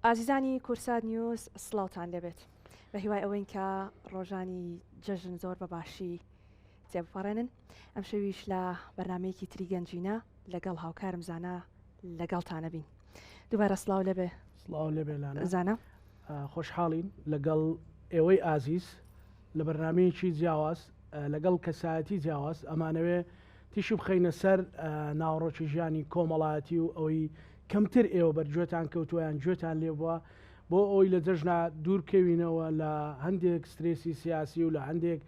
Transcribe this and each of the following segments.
ئازیزانی کورسات نیوز سڵاوتان لێبێت بە هیوای ئەوەین کە ڕۆژانی جەژن زۆر بە باشی تێبپەڕێنن ئەم شەویش لە بەرنمەیەکی تری گەنجینە لەگەڵ هاوکارم زانا لەگەڵتانە بین دووبارە سڵاو لەبێ سڵاو لەبێ لانا زانا خۆشحاڵین لەگەڵ ئێوەی ئازیز لە بەرنمەیەکی جیاواز لەگەڵ کەسایەتی جیاواز ئەمانەوێ تیشک بخەینە سەر ناوەڕۆکی ژیانی کۆمەڵایەتی و ئەوەی کەمتر ئێوە بەرگوێتان کەوتووە یان گوێتان لێ بووە بۆ ئەوەی لە جەژنا دوور بکەوینەوە لە هەندێک سترێسی سیاسی و لە هەندێک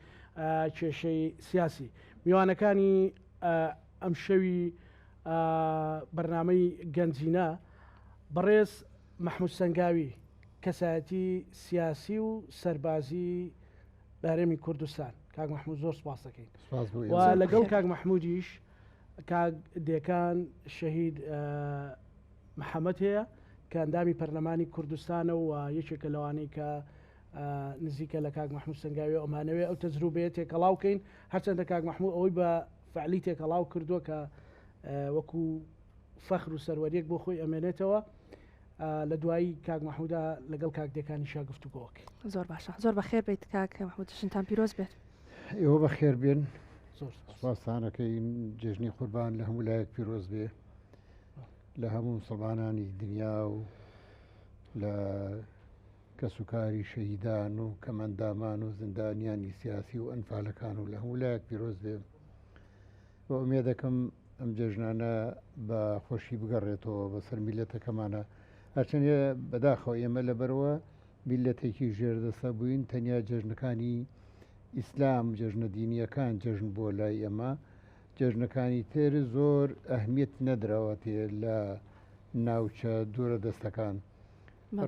کێشەی سیاسی. میوانەکانی ئەمشەوی بەرنامەی گەنجینە بەڕێز مەحمود سەنگاوی کەسایەتی سیاسی و سەربازی لە هەرێمی کوردستان کاک مححمود زۆر سپاس دەکەین و لەگەڵ کاک مححمودیش کاک دێکان شەهید محەممەد هەیە کە ئەندامی پەرلەمانی کوردستانە و یەکێکە لەوانەی کە نزیکە لە کاک مححمود سنگاوی ئەمانەوێ ئەو تەجروبەیە تێکەڵاو کەین هەرچەندە کاک مححمود ئەوەی بە فعلی تێکەڵاو کردووە کە وەکو فەخر و سەروەریەک بۆ خۆی ئەمێنێتەوە لە دوایی کاک مەحمودا لەگەڵ کاک دێکانیشا گفتوگۆکەین. زۆر باشە زۆر بەخێر بیت کاک مەحمود جەژنتان پیرۆز بێت. ئێوە بەخێر بێن زۆر سپاستانەکەین جێژنی قوربان لە هەموو لایەک پیرۆز بێ لە هەموو مسلمانانی دنیا و لە کەسوکاری شەهیدان و کەمەندامان و زیندانیانی سیاسی و ئەنفالەکان و لە هەموو لایەک پیرۆز بێ و ئومێدەکەم ئەم جەژنانە بە خۆشی بگەڕێتەوە بەسەر میلەتەکەمانە هەرچەندێ بەداخەوە ئێمە لەبەرەوە میلەتێکی ژێردەستە بووین تەنیا جەژنەکانی ئیسلام جەژنە دینیەکان جەژن بووە لای ئێمە جەژنەکانی تر زۆر ئەهمیت نەدراوەتێ لە ناوچە دوورە دەستەکان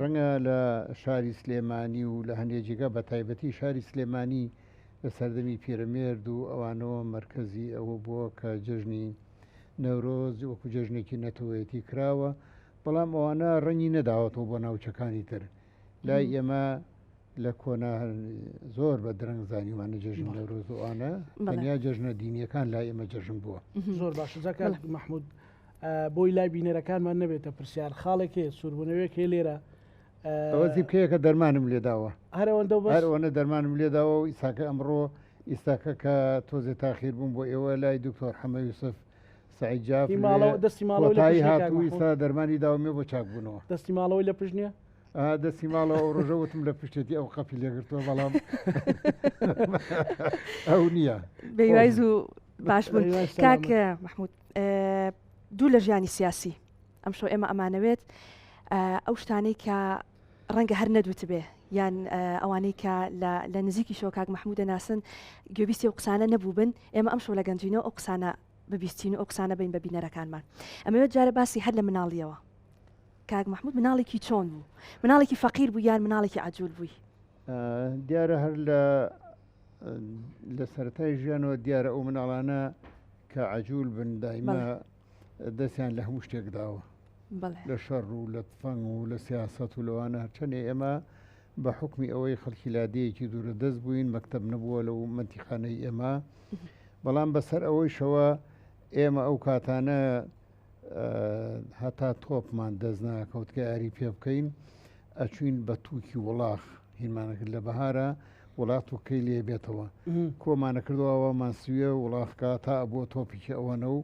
ڕەنگە لە شاری سلێمانی و لە هەندێک جێگا بە تایبەتی شاری سلێمانی لە سەردەمی پیرەمێرد و ئەوانەوە مەرکەزی ئەوە بووە کە جەژنی نەورۆز وەکو جەژنێکی نەتەوەیەتی کراوە، بەڵام ئەوانە ڕەنگی نەداوەتەوە بۆ ناوچەکانی تر. لای ئێمە لە کۆنا زۆر بە درەنگ زانیومانە جەژنی نەورۆز و ئەوانە تەنیا جەژنە دینیەکان لای ئێمە جەژن بووە. زۆر باشە جا کاک مەحمود بۆی لای بینەرەکانمان نەبێتە پرسیار خاڵێک هەیە سووربوونەوەیەک هەیە لێرە ئەوە زیپکەیەکە دەرمانم لێداوە هەر ئەوەندە و بەس هەر ئەوەنە دەرمانم لێداوە و ئیساکە ئەمڕۆ ئیستاکە کە تۆزێ تاخیر بووم بۆ ئێوە لای دکتۆر حەمە یوسف سعید جاف هی ماڵەوە دەستی ماڵەوە لە کۆتایی پشت نییە کاک هاتوو مەحموود؟ ئیستا دەرمانی داومێ بۆ چاکبوونەوە دەستی ماڵەوەی لە پشت نییە ئا دەستی ماڵەوە ئەو ڕۆژە وتم لە پشتێتی ئەو قەپی لێگرتووە بەڵام ئەو نییە بەهیوای زوو باش بوون بەهیوای کاک سەلامەت. مەحموود دوو لە ژیانی سیاسی ئەمشەو ئێمە ئەمانەوێت ئەو شتانەی کە ڕەنگە هەر نەدوتبێ یان ئەوانەی کە لە نزیکی شەو کاک مححمودە ناسن گوێبیستی و قسانە نەبووبن ئێمە ئەم شەو لە گەنجینەوە ئەو قسانە ببیستین و ئەو قسانە بین بە بینەرەکانمان ئەمەوێت جارە باسی هەر لە مناڵیەوە کاک مححمود مناڵێکی چۆن بوو مناڵێکی فەقیر بوو یان مناڵێکی عجول بووی دیارە هەر لە لە سەرەتای ژیانەوە دیارە ئەو مناڵانە کە عجول بن دایمە دەستیان لە هەموو شتێک داوە لە شەڕ و لە تفەنگ و لە سیاسەت و لەوانە هەرچەندێ ئێمە بە حکمی ئەوەی خەڵکی لادێیەکی دوورە دەست بووین مەکتب نەبووە لەو مەنتیقانەی ئێمە بەڵام بەسەر ئەوەیشەوە ئێمە ئەو کاتانە هەتا تۆپمان دەست ناکەوت کە یاری پێ بکەین ئەچوین بە تووکی وڵاخ هینمانەکرد لە بەهارە وڵات و کەی لێ بێتەوە کۆمانە کردەوە ئەومان سوێ وڵاخکە تا بۆ تۆپیکی ئەوەنە و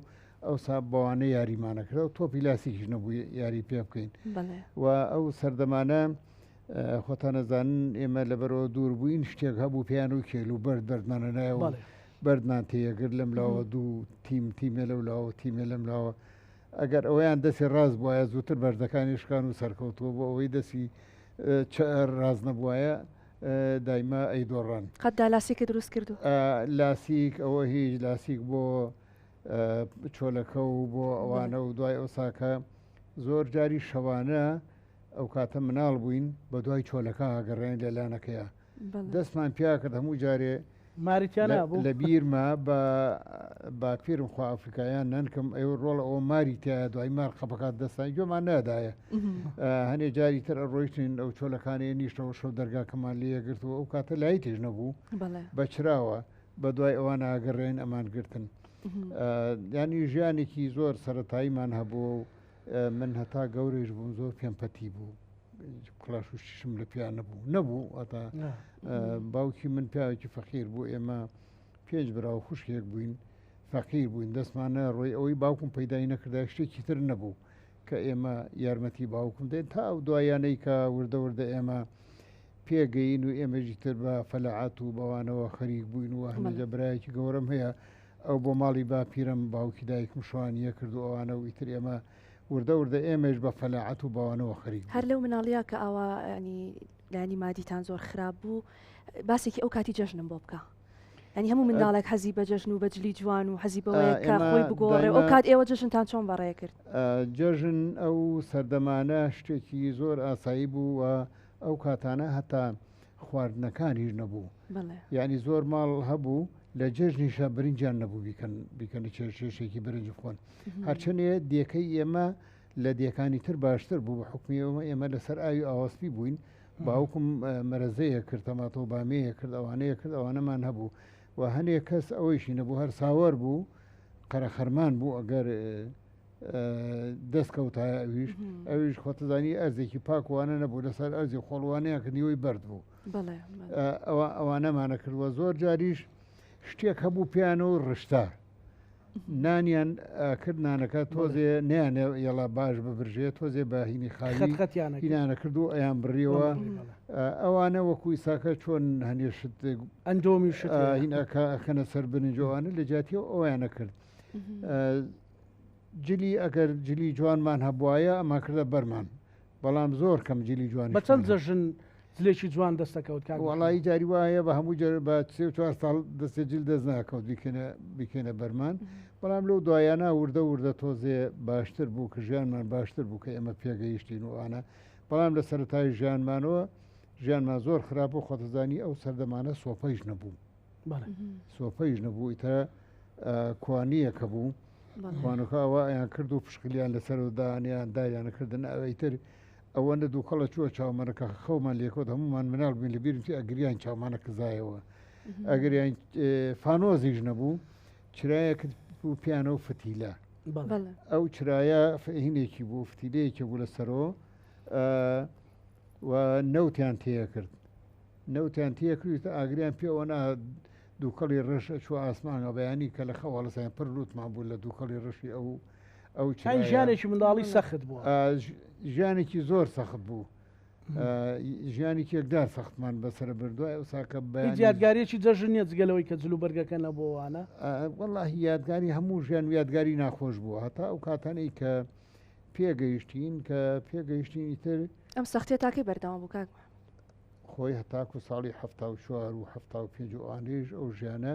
ئەوسا بەوانە یاریمانە کرد و تۆپی لاسیکیش نەبوو یاری پێ بکەین و ئەو سەردەمانە خۆتانەزانن ئێمە لەبەرەوە دوور بووین شتێک هەبوو پێیان و کێل و بەرد بەردمانە نایەوە بەردمان تێیەگرت لەم لاوە دوو تیم تیمێ لەو لاوە تیمێ لەم لاوە ئەگەر ئەوەیان دەستی ڕاست بواە زووتر بەردەکانی شکان و سەرکەوتووە بۆ ئەوەی دەستی ڕاست نەبوایە دایمە ئەیدۆڕان. قەت دالاسیکت دروست کردووە؟ لاسیک ئەوە هیچ لاسیک بۆ چۆلەکە و بۆ ئەوانە و دوای ئەوساکە زۆر جاری شەوانە ئەو کاتە مناڵ بووین بە دوای چۆلەکە ئاگەڕێن لە لانەکەیە دەستمان پیا کرد هەموو جارێ ماری تیا نابوو؟ لە بیرمە بە باپیرم خوا ئەفریکایان نەنکم ئەو ڕۆڵ ئەوە ماری تایە دوای مار قەپەکات دەستان گوێمان نادایە هەنێ جاری تر ڕۆیشتین ئەو چۆلەکانی نیشتەوە شەو دەرگاکەمان لێگرتەوە ئەو کاتە لایتیش نەبوو بە چراوە بە دوای ئەوان ئاگەڕێن ئەمان گرتن ینی ژیانێکی زۆر سەتاییمان هەبوو و من هەتا گەورەیش بووم زۆر پێم پەتی بوو. کڵاش و شتیشم لە پیا نەبوو نەبوو ئەتا باوکی من پیاوێکی فەقیر بوو ئێمە پێنج برا و خوشکێک بووین فەقیر بووین دەستمانە ڕۆی ئەوەی باوکم پەیدای نەکردا شتێکی تر نەبوو کە ئێمە یارمەتی باوکم دێن تا ئەو دوایانەی کە وردە وردە ئێمە پێگەین و ئێمەژی تر بە فەلعات و بەوانەوە خەریک بووین و هەنێجە برایەکی گەورەم هەیە ئەو بۆ ماڵی باپیرم باوکی دایکم شوانیە کرد و ئەوانە و ئیتر ئێمە وردە وردە ئێمەش بە فەلاعەت و بەوانەوە خەریک بووین. هەر لەو مناڵییا کە ئاوا یانی لایەنی مادیتان زۆر خراپ بوو باسێکی ئەو کاتی جەژنم بۆ بکە. یانی هەموو منداڵێک حەزی بە جەژن و بە جلی جوان و حەزی بەوەیە کە ئێمە خۆی بگۆڕێ ئەو دایمە کات ئێوە جەژنتان چۆن بەڕێ کرد؟ جەژن ئەو سەردەمانە شتێکی زۆر ئاسایی بوو و ئەو کاتانە هەتا خواردنەکانیش نەبوو. بەڵێ. یانی زۆر ماڵ هەبوو لە جەژنیشا برنجیان نەبوو بیکەن بیکەنە چێشێکی برنج بخۆن. هەرچەنێ دێکەی ئێمە لە دێکانی تر باشتر بوو بە حکمی ئەوە ئێمە لەسەر ئاوی ئاوەسپی بووین باوکم مەرەزەیە کرد تەماتۆ بامەیە کرد ئەوانەیە کرد ئەوانەمان هەبوو و هەنێک کەس ئەوەیشی نەبوو هەر ساوەر بوو قەرەخەرمان بوو ئەگەر دەست کەوتایە ئەویش ئەویش خۆتەزانی ئەرزێکی پاکوانە نەبوو لەسەر ئەرزی خۆڵوانەیە کە نیوەی بەرد بوو ئەوانەمانە کردووە زۆر جاریش شتێک هەبوو پێیان و ڕشتە نانیان کرد نانەکە تۆزێ نیان یەڵا باش ببرژێ تۆزێ بە هینی خاوی هینانە کرد و ئەیان بڕیەوە ئەوانە وەکو ئیساکە چۆن هەنێشت ئەندۆمی شت هینەکە ئەخەنە سەر بنجۆوانە لە جیاتی ئەویانە کرد جلی ئەگەر جلی جوانمان هەبواە ئەمان کردە بەرمان بەڵام زۆر کەم جلی جوان بە چەند جەژن جلێکی جوان دەست دەکەوت کاک وەڵایی جاری وایە بە هەموو جەر بە سێ و چوار ساڵ دەستێ جل دەست ناکەوت بیکەنە بیکەنە بەرمان بەڵام لەو دوایانە وردە وردە تۆزێ باشتر بوو کە ژیانمان باشتر بوو کە ئێمە پێگەیشتین و ئەوانە بەڵام لە سەرەتای ژیانمانەوە ژیانمان زۆر خراپ و خۆتەزانی ئەو سەردەمانە سۆپەیش نەبوو سۆپەیش نەبوو ئیتە کوانیەکە بوو خوانەکە ئەوە ئەیان کرد و پشقلیان لەسەر دانیان داریانە کردن ئەوەیتر ئەوەندە دووکەڵە چووە چاومانە کە خەومان لێکەوت هەمومان مناڵ بووین لە بیرم چی ئەگریان چاومانە کزایەوە ئەگریان فانۆزیش نەبوو چرایەکت بوو پیانە و فتیلە ئەو چرایە هینێکی بوو فتیلەیەکی بوو لەسەرەوە و نەوتیان تێکرد نەوتیان تێکرد ئاگریان پێوە نا دووکەڵی ڕەش ئەچووە ئاسمانەوە بەیانی کە لە خەو هەڵەساین پڕ لووتمان بوو لە دووکەڵی ڕەشی ئەو ئەو چرایە. ژیانێکی منداڵی سەخت بووە. ژیانێکی زۆر سەخت بوو. ژیانێکی یەکدار سەختمان بەسەرە بردووە ئەوسا کە بەیانی هیچ یادگاریەکی جەژن نییە جگە لەوەی کە جل و بەرگەکە نەبووانە؟ وەڵاهی یادگاری هەموو ژیان و یادگاری ناخۆش بووە هەتا ئەو کاتانەی کە پێگەیشتین کە پێگەیشتین ئیتر ئەم سەختیە تاکەی بەردەوام بوو کاک محەممەد؟ خۆی هەتاکو ساڵی 74 و 75 و ئەوانەیش ئەو ژیانە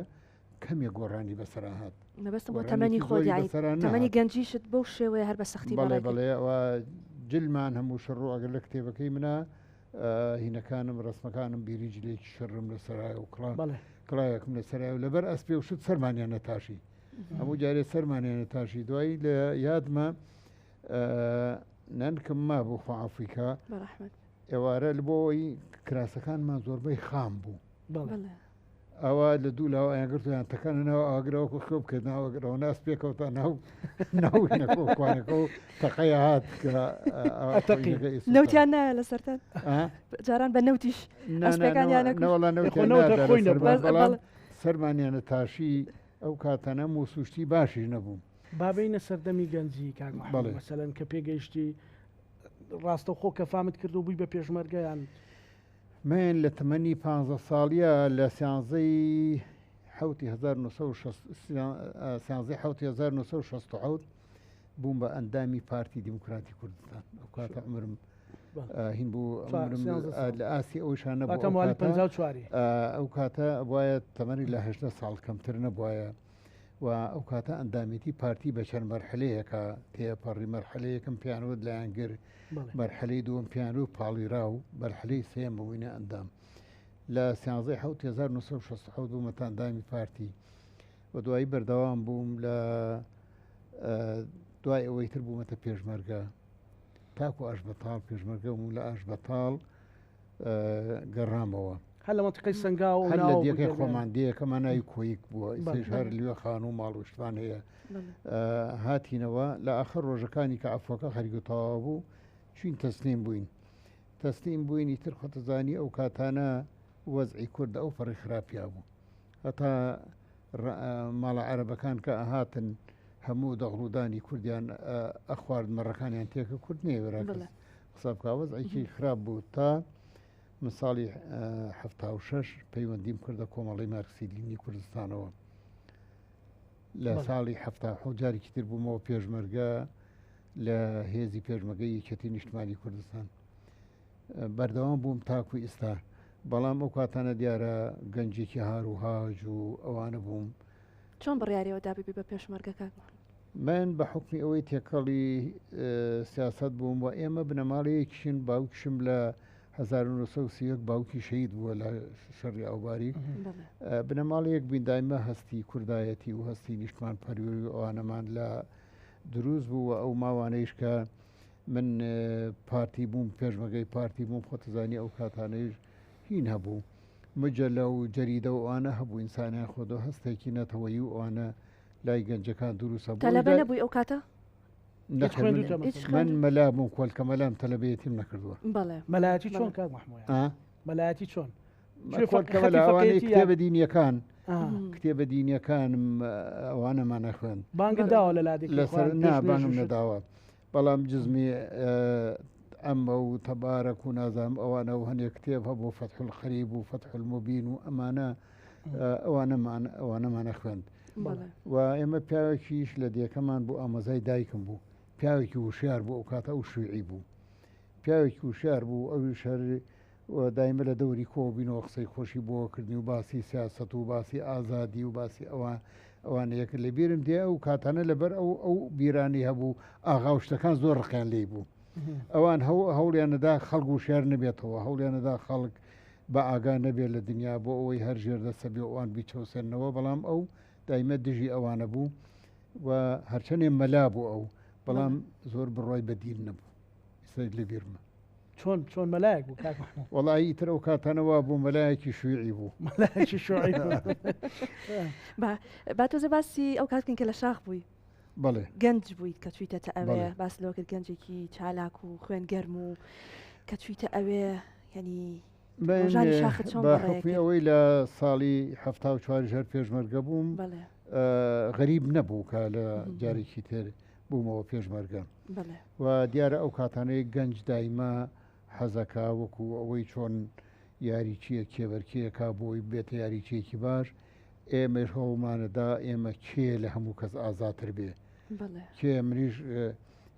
کەمێک گۆڕانی بەسەرا هات. مەبەستم بۆ تەمەنی خۆت یانی تەمەنی گەنجیشت بەو شێوەیە هەر بە سەختی بەڵێ بەڵێ ئەوە جلمان هەموو شڕ و ئەگەر لە کتێبەکەی منە هینەکانم ڕسمەکانم بیری جلێکی شڕم لەسەرایە و کڵان کڵاوێکم لەسەرایە و لەبەر ئەسپێ و شت سەرمانیان نەتاشی هەموو جارێ سەرمانیان نەتاشی دوایی لە یادمە نەنکم مابوو خوا عەفوی کا ئێوارە لە بۆی کراسەکانمان زۆربەی خام بوو ئەوە لە دوو لاوە ئەیان گرت و یان تەکانە ناو ئاگرەوە کو خۆ بکرد ناو ئاگرەوە ناس پێکەوتە ناو ناو کوانەکە و تەقەیە هات کە ئەتەقی. نەوتیان نایە لەسەرتان جاران بە نەوتیش ئەسپەکانیان نەوەڵا نەوتیان نەوتە خۆی نەبوو بەڵام سەرمانیانە تاشی ئەو کاتانە موسوشتی باشیش نەبوو. با بێینە سەردەمی گەنجی کاک محەممەد مەسەلەن کە پێگەیشتی ڕاستەوخۆ کە فامت کرد و بووی بە پێشمەرگە یان؟ من لە تەمەنی پانزە ساڵیە لە سیانزەی حەوتی 1960 سیانزەی حەوتی 1967 بووم بە ئەندامی پارتی دیموکراتی کوردستان ئەو کاتە عمرم هین بوو لە ئاستی ئەوشان نەبوو ئەو کاتە وایە تەمەنی لە هەشدە ساڵ کەمتر نەبوایە و ئەو کاتە ئەندامێتی پارتی بە چەند مەرحلەیەکە تێپەڕی مەرحلەیەکم پێیانوت لایەنگر مەرحلەی دووەم پێیان و پاڵیراو مەرحلەی سێم بووینە ئەندام لە سیانزەی حوت 1967 بوومەتە ئەندامی پارتی و دوایی بەردەوام بووم لە دوای ئەوەی تر بوومەتە پێشمەرگە تاکو ئاش بەتاڵ پێشمەرگە بووم لە ئاش بەتاڵ گەڕامەوە. هەر لە مەنتیقەی سەنگاو هەر لە دێکەی خۆمان دێیەکەمان ناوی کۆیک بووە ئیسەیش هەر لوێ خانوو ماڵ و شتمان هەیە هاتینەوە لە ئاخر ڕۆژەکانی کە عەفوەکە خەریک و تەواو بوو چوین تەسلیم بووین. تەسلیم بووین ئیتر خۆتەزانی ئەو کاتانە وەزعی کورد ئەو پەڕی خراپیا بوو هەتا ماڵە عەرەبەکان کە ئەهاتن هەموو دەغڵودانی کوردیان ئەخوارد مەڕەکانیان تێکە کورد نەیەوێرا کەس قسە بکا وەزعێکی خراپ بوو تا من ساڵی 76 پەیوەندیم کردە کۆمەڵی مارکسی لینی کوردستانەوە لە ساڵی 77 جارێکی تر بوومەوە پێشمەرگە لە هێزی پێشمەگەی یەکێتی نیشتمانی کوردستان بەردەوام بووم تاکو ئیستا بەڵام ئەو کاتانە دیارە گەنجێکی هار و هاج و ئەوانە بووم. چۆن بڕیاریەوە دا ببی بە پێشمەرگە کاک محمود؟ من بە حوکمی ئەوەی تێکەڵی سیاسەت بووم و ئێمە بنەماڵەیەکیشین باوکیشم لە 1931 باوکی شەهید بووە لە شەڕی ئاوباری بنەماڵەیەک بووین دایمە هەستی کوردایەتی و هەستی نیشتمان پەروەری و ئەوانەمان لە دروست بوو و ئەو ماوانەیش کە من پارتی بووم پێشمەگەی پارتی بووم خۆتەزانی ئەو کاتانەیش هین هەبوو مجەلە و جەریدە و ئەوانە هەبوو ئینسانیان خۆدۆ هەستێکی نەتەوەیی و ئەوانە لای گەنجەکان دروستە بوو تەلەبە نەبووی ئەو کاتە؟ نەخێر من مەلا بووم کۆلکە مەلام تەلەبەیەتیم نەکردووە. بەڵێ. مەلایەتی چۆن کاک مەحموود؟ مەلایەتی چۆن؟ کتێبە دینیەکان کتێبە دینیەکانم ئەوانەمان نەخوێند بانگت داوە لە لادێکی لەسەر نا بانگم نەداوە بەڵام جزمی ئەمە و تەبارەک و نازانم ئەوانە و هەنێک کتێب هەبوو فەتح القریب و فەتح المبین و ئەمانە ئەوانەمان ئەوانەمانە خوێند و ئێمە پیاوێکیش لە دێکەمان بوو ئامۆزای دایکم بوو پیاوێکی وشیار بوو ئەو کاتە ئەو شوعی بوو پیاوێکی وشیار بوو ئەویش هەر و دایمە لە دەوری کۆ بینەوە قسەی خۆشی بۆ کردنی و باسی سیاسەت و باسی ئازادی و باسی ئەوان ئەوانەیە کە لە بیرم دێ ئەو کاتانە لەبەر ئەو ئەو بیرانی هەبوو ئاغا و شتەکان زۆر ڕقیان لێی بوو ئەوان هەوڵیانەدا خەڵک وشیار نەبێتەوە هەوڵیانەدا خەڵک بە ئاگا نەبێت لە دنیا بۆ ئەوەی هەر ژێر دەستە بێ ئەوان بیچەوسێنەوە بەڵام ئەو دایمە دژی ئەوانە بوو و هەرچەندێ مەلا بوو ئەو بەڵام زۆر بڕای بە دین نەبوو ئێستا لە بیرمە. چۆن چۆن مەلایەک بوو کاک محمود؟ وەڵایی ئیتر ئەو کاتانە وا بوو مەلایەکی شویعی بوو. مەلایەکی شوعی بوو. با با تۆزێ باسی ئەو کات بکەین کە لە شاخ بووی. بەڵێ. گەنج بوویت کە چوویتەتە ئەوێ باس لەوە کرد گەنجێکی چالاک و خوێن گەرم و کە چوویتە ئەوێ یعنی ڕۆژانی شاخت چۆن بە بەڕێ حوکمی کرد؟ ئەوەی لە ساڵی 74 هەر پێشمەرگە بووم غەریب نەبوو کە لە جارێکی تر بوومەوە پێشمەرگە و دیارە ئەو کاتانەی گەنج دایمە حەزەکا وەکو ئەوەی چۆن یاریچیە کێبەرکێکا بۆی بێتە یاریچیەکی باش ئێمەش هەوڵمانەدا ئێمە کێ لە هەموو کەس ئازاتر بێ کێ منیش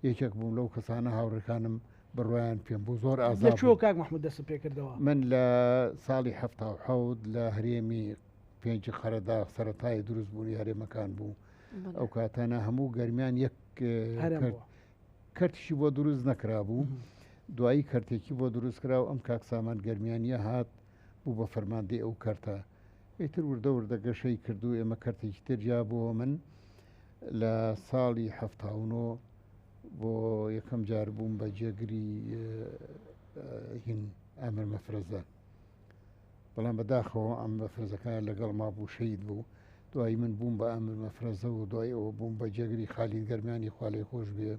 یەکێک بووم لەو کەسانە هاوڕێکانم بڕوایان پێم بوو زۆر ئازاد چۆ کاک محمود دەست پێکردەوە من لە ساڵی 1970 لە هەرێمی پێنجی قەرەداغ سەتای دروستبوونی هەرێمەکان بوو ئەو کاتانە هەموو گەرمیان یەک کەرتیشی بۆ دروست نەکرابوو دوایی کەرتێکی بۆ دروست کرا و ئەم کاک سامان گەرمیانیە هات بوو بە فەرماندەی ئەو کەرتە ئیتر وردە وردە گەشەی کرد و ئێمە کەرتێکی تر جیا بۆ من لە ساڵی هەفتاونۆ بۆ یەکەم جار بووم بە جێگری هین ئامر مەفرەزە بەڵام بەداخەوە ئەم مەفرەزەکان لەگەڵ ما بوو شەهید بوو دوایی من بووم بە ئامر مەفرەزە و دوای ئەوە بووم بە جێگری خالید گەرمیانی خوا لێی خۆش بێ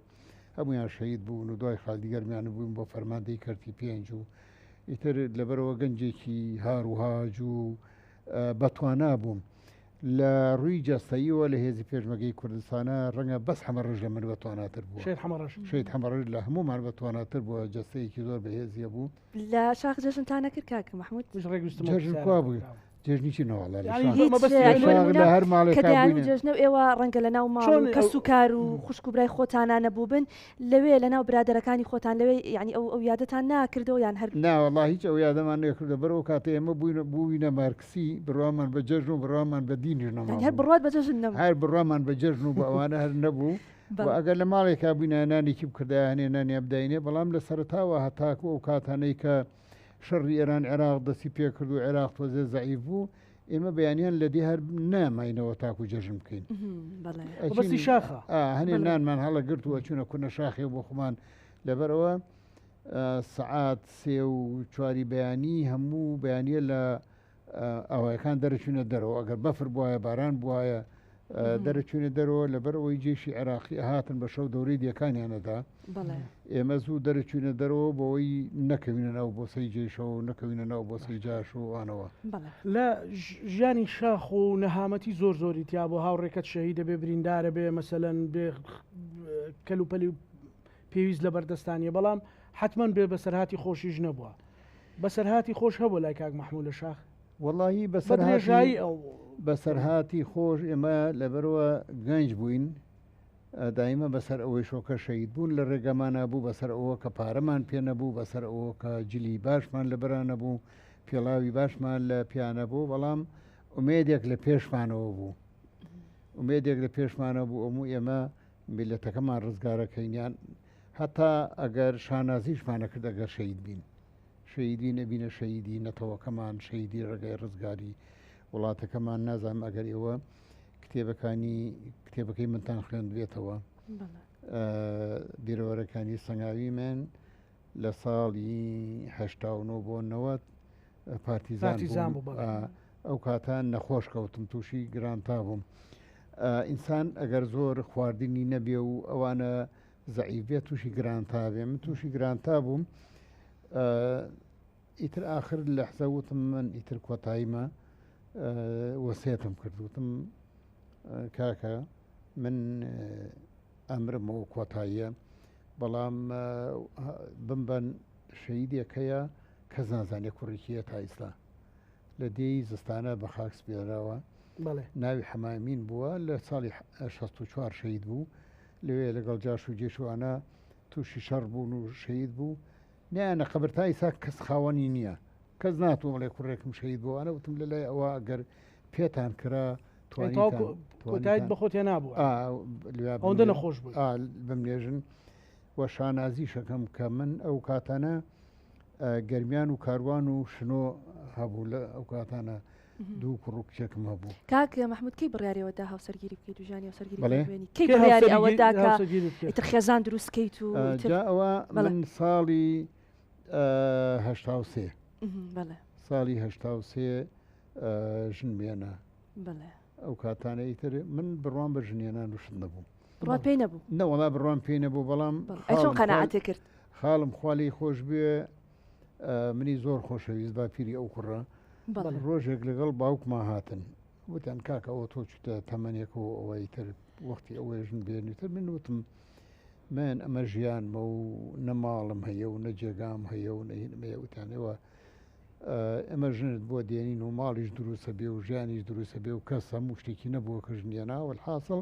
هەمویان شەهید بوون و دوای خالید گەرمیان بووم بۆ فەرماندەی کەرتی پێنج و ئیتر لەبەرەوە گەنجێکی هار و هاج و بەتوانا بووم لە ڕووی جەستەییەوە لە هێزی پێشمەگەی کوردستانە ڕەنگە بەس حەمەڕەش لە من بەتواناتر بووە شەهید حەمەڕەش شەهید حەمەڕەش لە هەموومان بەتواناتر بووە جەستەیەکی زۆر بەهێزیە بوو لە شاخ جەژنتان نەکرد کاک مەحمود؟ منیش ڕێک ویستم ئەو جەژن پرسیارە کوا بووی؟ بکەم. جەژنی چی نەوەڵا لە یانی شاخ هیچ مەبەستی یانی لە شاخ نمونە لە هەر کە ماڵێکا دەیان و بووینە جەژنە و ئێوە ڕەنگە لە ناو ماڵ چۆن و کەس و کار و خوشک و برای خۆتانا نەبووبن لەوێ لە ناو برادەرەکانی خۆتان لەوێ یانی ئەو ئەو یادەتان ناکردەوە یان هەر نا وەڵا هیچ ئەو یادەمان نەکردە بەر ئەو کاتە ئێمە بووینە بووینە مارکسی بڕوامان بە جەژن و بڕوامان بە دینیش یانی هەر نەمابوو بڕوات بە جەژن نەبوو هەر بڕوامان بە جەژن و بە ئەوانە هەر نەبوو و بەڵێ ئەگەر لە ماڵێکا بووینایە نانێکی بکردایە هەنێ نانیان بداینێ بەڵام لە سەرەتاوە هەتاکو ئەو کاتانەی کە شەڕی ئێران عێراق دەستی پێکرد و عێراق تۆزێ زەعیف بوو ئێمە بەیانیان لە دێ هەر ناماینەوە تاکو جەژن بکەین بەسی شاخە هەنێ نانمان هەڵەگرت و ئەچوونە کونە شاخێ بۆ خۆمان لەبەرەوە سەعات سێ و چواری بەیانی هەموو بەیانە لە ئاوایەکان دەرەچوونە دەرەوە ئەگەر بەفر بواە باران بواە. دەرەچوینە دەرەوە لەبەر ئەوەی جێشی عێراقی هاتن بە شەو دەورەی دێکانیانەدا ئێمە زوو دەرەچوینە دەرەوە بۆەوەی نەکەوینە ناو بۆسەی جێشەوە و نەکەوینە ناو بۆسەی جاش و ئەوانەوە. لە ژیانی شاخ و نەهامەتی زۆر زۆری تیا بوو هاوڕێکەت شەهیدە بێ بریندارە بێ مەسەلەن بێ کەلوپەلی پێویست لە بەردەستانیە بەڵام حتمما بێ بەسەرهاتی خۆشیش نەبووە بەسەرهاتی خۆش هەبوو لای کاک مەحموو لە شاخ؟ وەڵاهی بەسەرهاتی ئەو بەسەرهاتی خۆش ئێمە لەبەرەوە گەنج بووین دایمە بەسەر ئەوەی شۆکە شەید بوون لە ڕێگەمانە بوو بەسەر ئەوە کە پارەمان پێ نەبوو بەسەر ئەوە کە جلی باشمان لەبەرا نەبوو پێڵاوی باشمان لە پیانە بوو بەڵام ئومێدێک لە پێشمانەوە بوو ئومێدێک لە پێشمانە بوو ئەموو ئێمە میلەتەکەمان ڕزگارەکەینیان هەتا ئەگەر شانازیشمانە کرد ئەگەر شەید بین شەهیدی نەبینە شەهیدی نەتەوەکەمان شەهیدی ڕێگای ڕزگاری وڵاتەکەمان نازانم ئەگەر ئێوە کتێبەکانی کتێبەکەی منتان خوێندبێتەوە بیرەوەرەکانی سەنگاوی من لە ساڵی هشتا بۆ نەوەت پارتیزان بوو ئەو کاتان نەخۆش کەوتم تووشی گرانتا بووم ئینسان ئەگەر زۆر خواردنی نەبێ و ئەوانە زەعیف بێت تووشی گرانتا بێ من تووشی گرانتا بووم ئیتر ئاخر لەحزە وتم من ئیتر کۆتاییمە وەسێتم کرد وتم کاکە من ئەمرمەوە کۆتاییە بەڵام بمبەن شەیدێک هەیە کەس نازانێ کوڕێکیە تا ئیستا لە دێی زستانە بە خاک سپێراوە ناوی حەمامین بووە لە ساڵی 64 شەید بوو لەوێ لەگەڵ جاش و جێشوانە تووشی شەڕ بوون و شەید بوو نیانە قەبر تا ئیسا کەس خاوەنی نییە کەس ناتوە بڵێ کوڕێکم شەید بوو ئەە وتم لە لای ئەوە ئەگەر پێتان کرا کۆتایت بە خۆت هێنابوو ئەوەندە نەخۆش بوو بمنێژن و شانازی شەکەم کە من ئەو کاتانە گەرمیان و کاروان و شنۆ هەبوو لە ئەو کاتانە دوو کوڕ و کچێکم هەبوو. کاک مەحمود کەی بڕیاری ئەوە دا هاوسەرگیری بکەیت و ژیانی هاوسەرگیری بەڵێ. پێک بێنی؟ کەی کەی بڕیاری ئەوە هاوسەرگیری دا کە هاوسەرگیری بکەیت؟ ئیتر خێزان دروست کەیت و ئیتر جا ئەوە بەڵێ. من ساڵی 83 بەڵێ. ساڵی 83 ژنم هێنا. بەڵێ. ئەو کاتانە ئیتر من بڕوام بە ژنهێنان و شت نەبوو. بڕوات پێی نەبوو؟ نەوەڵا بڕوام پێی نەبوو بەڵام بەڵێ. ئەی چۆن خاڵم خوا قەناعەتت کرد؟ خاڵم خوا لێی خۆش بێ منی زۆر خۆشەویست باپیری ئەو کوڕە ڕۆژێک لەگەڵ باوکما هاتن وتیان کاکە ئەوە تۆ چوتە تەمەنێک و ئەوەی تر وەختی ئەوەی ژن بێنیتر من وتم من ئەمە ژیانمە و نەماڵم هەیە و نە جێگام هەیە و نەهینمەیە وتیانەوە ئەمە ژنت بۆ دێنین و ماڵیش دروستە بێ و ژیانیش دروستە بێ و کەس هەموو شتێکی نەبووە کە ژنیاناوە حاصل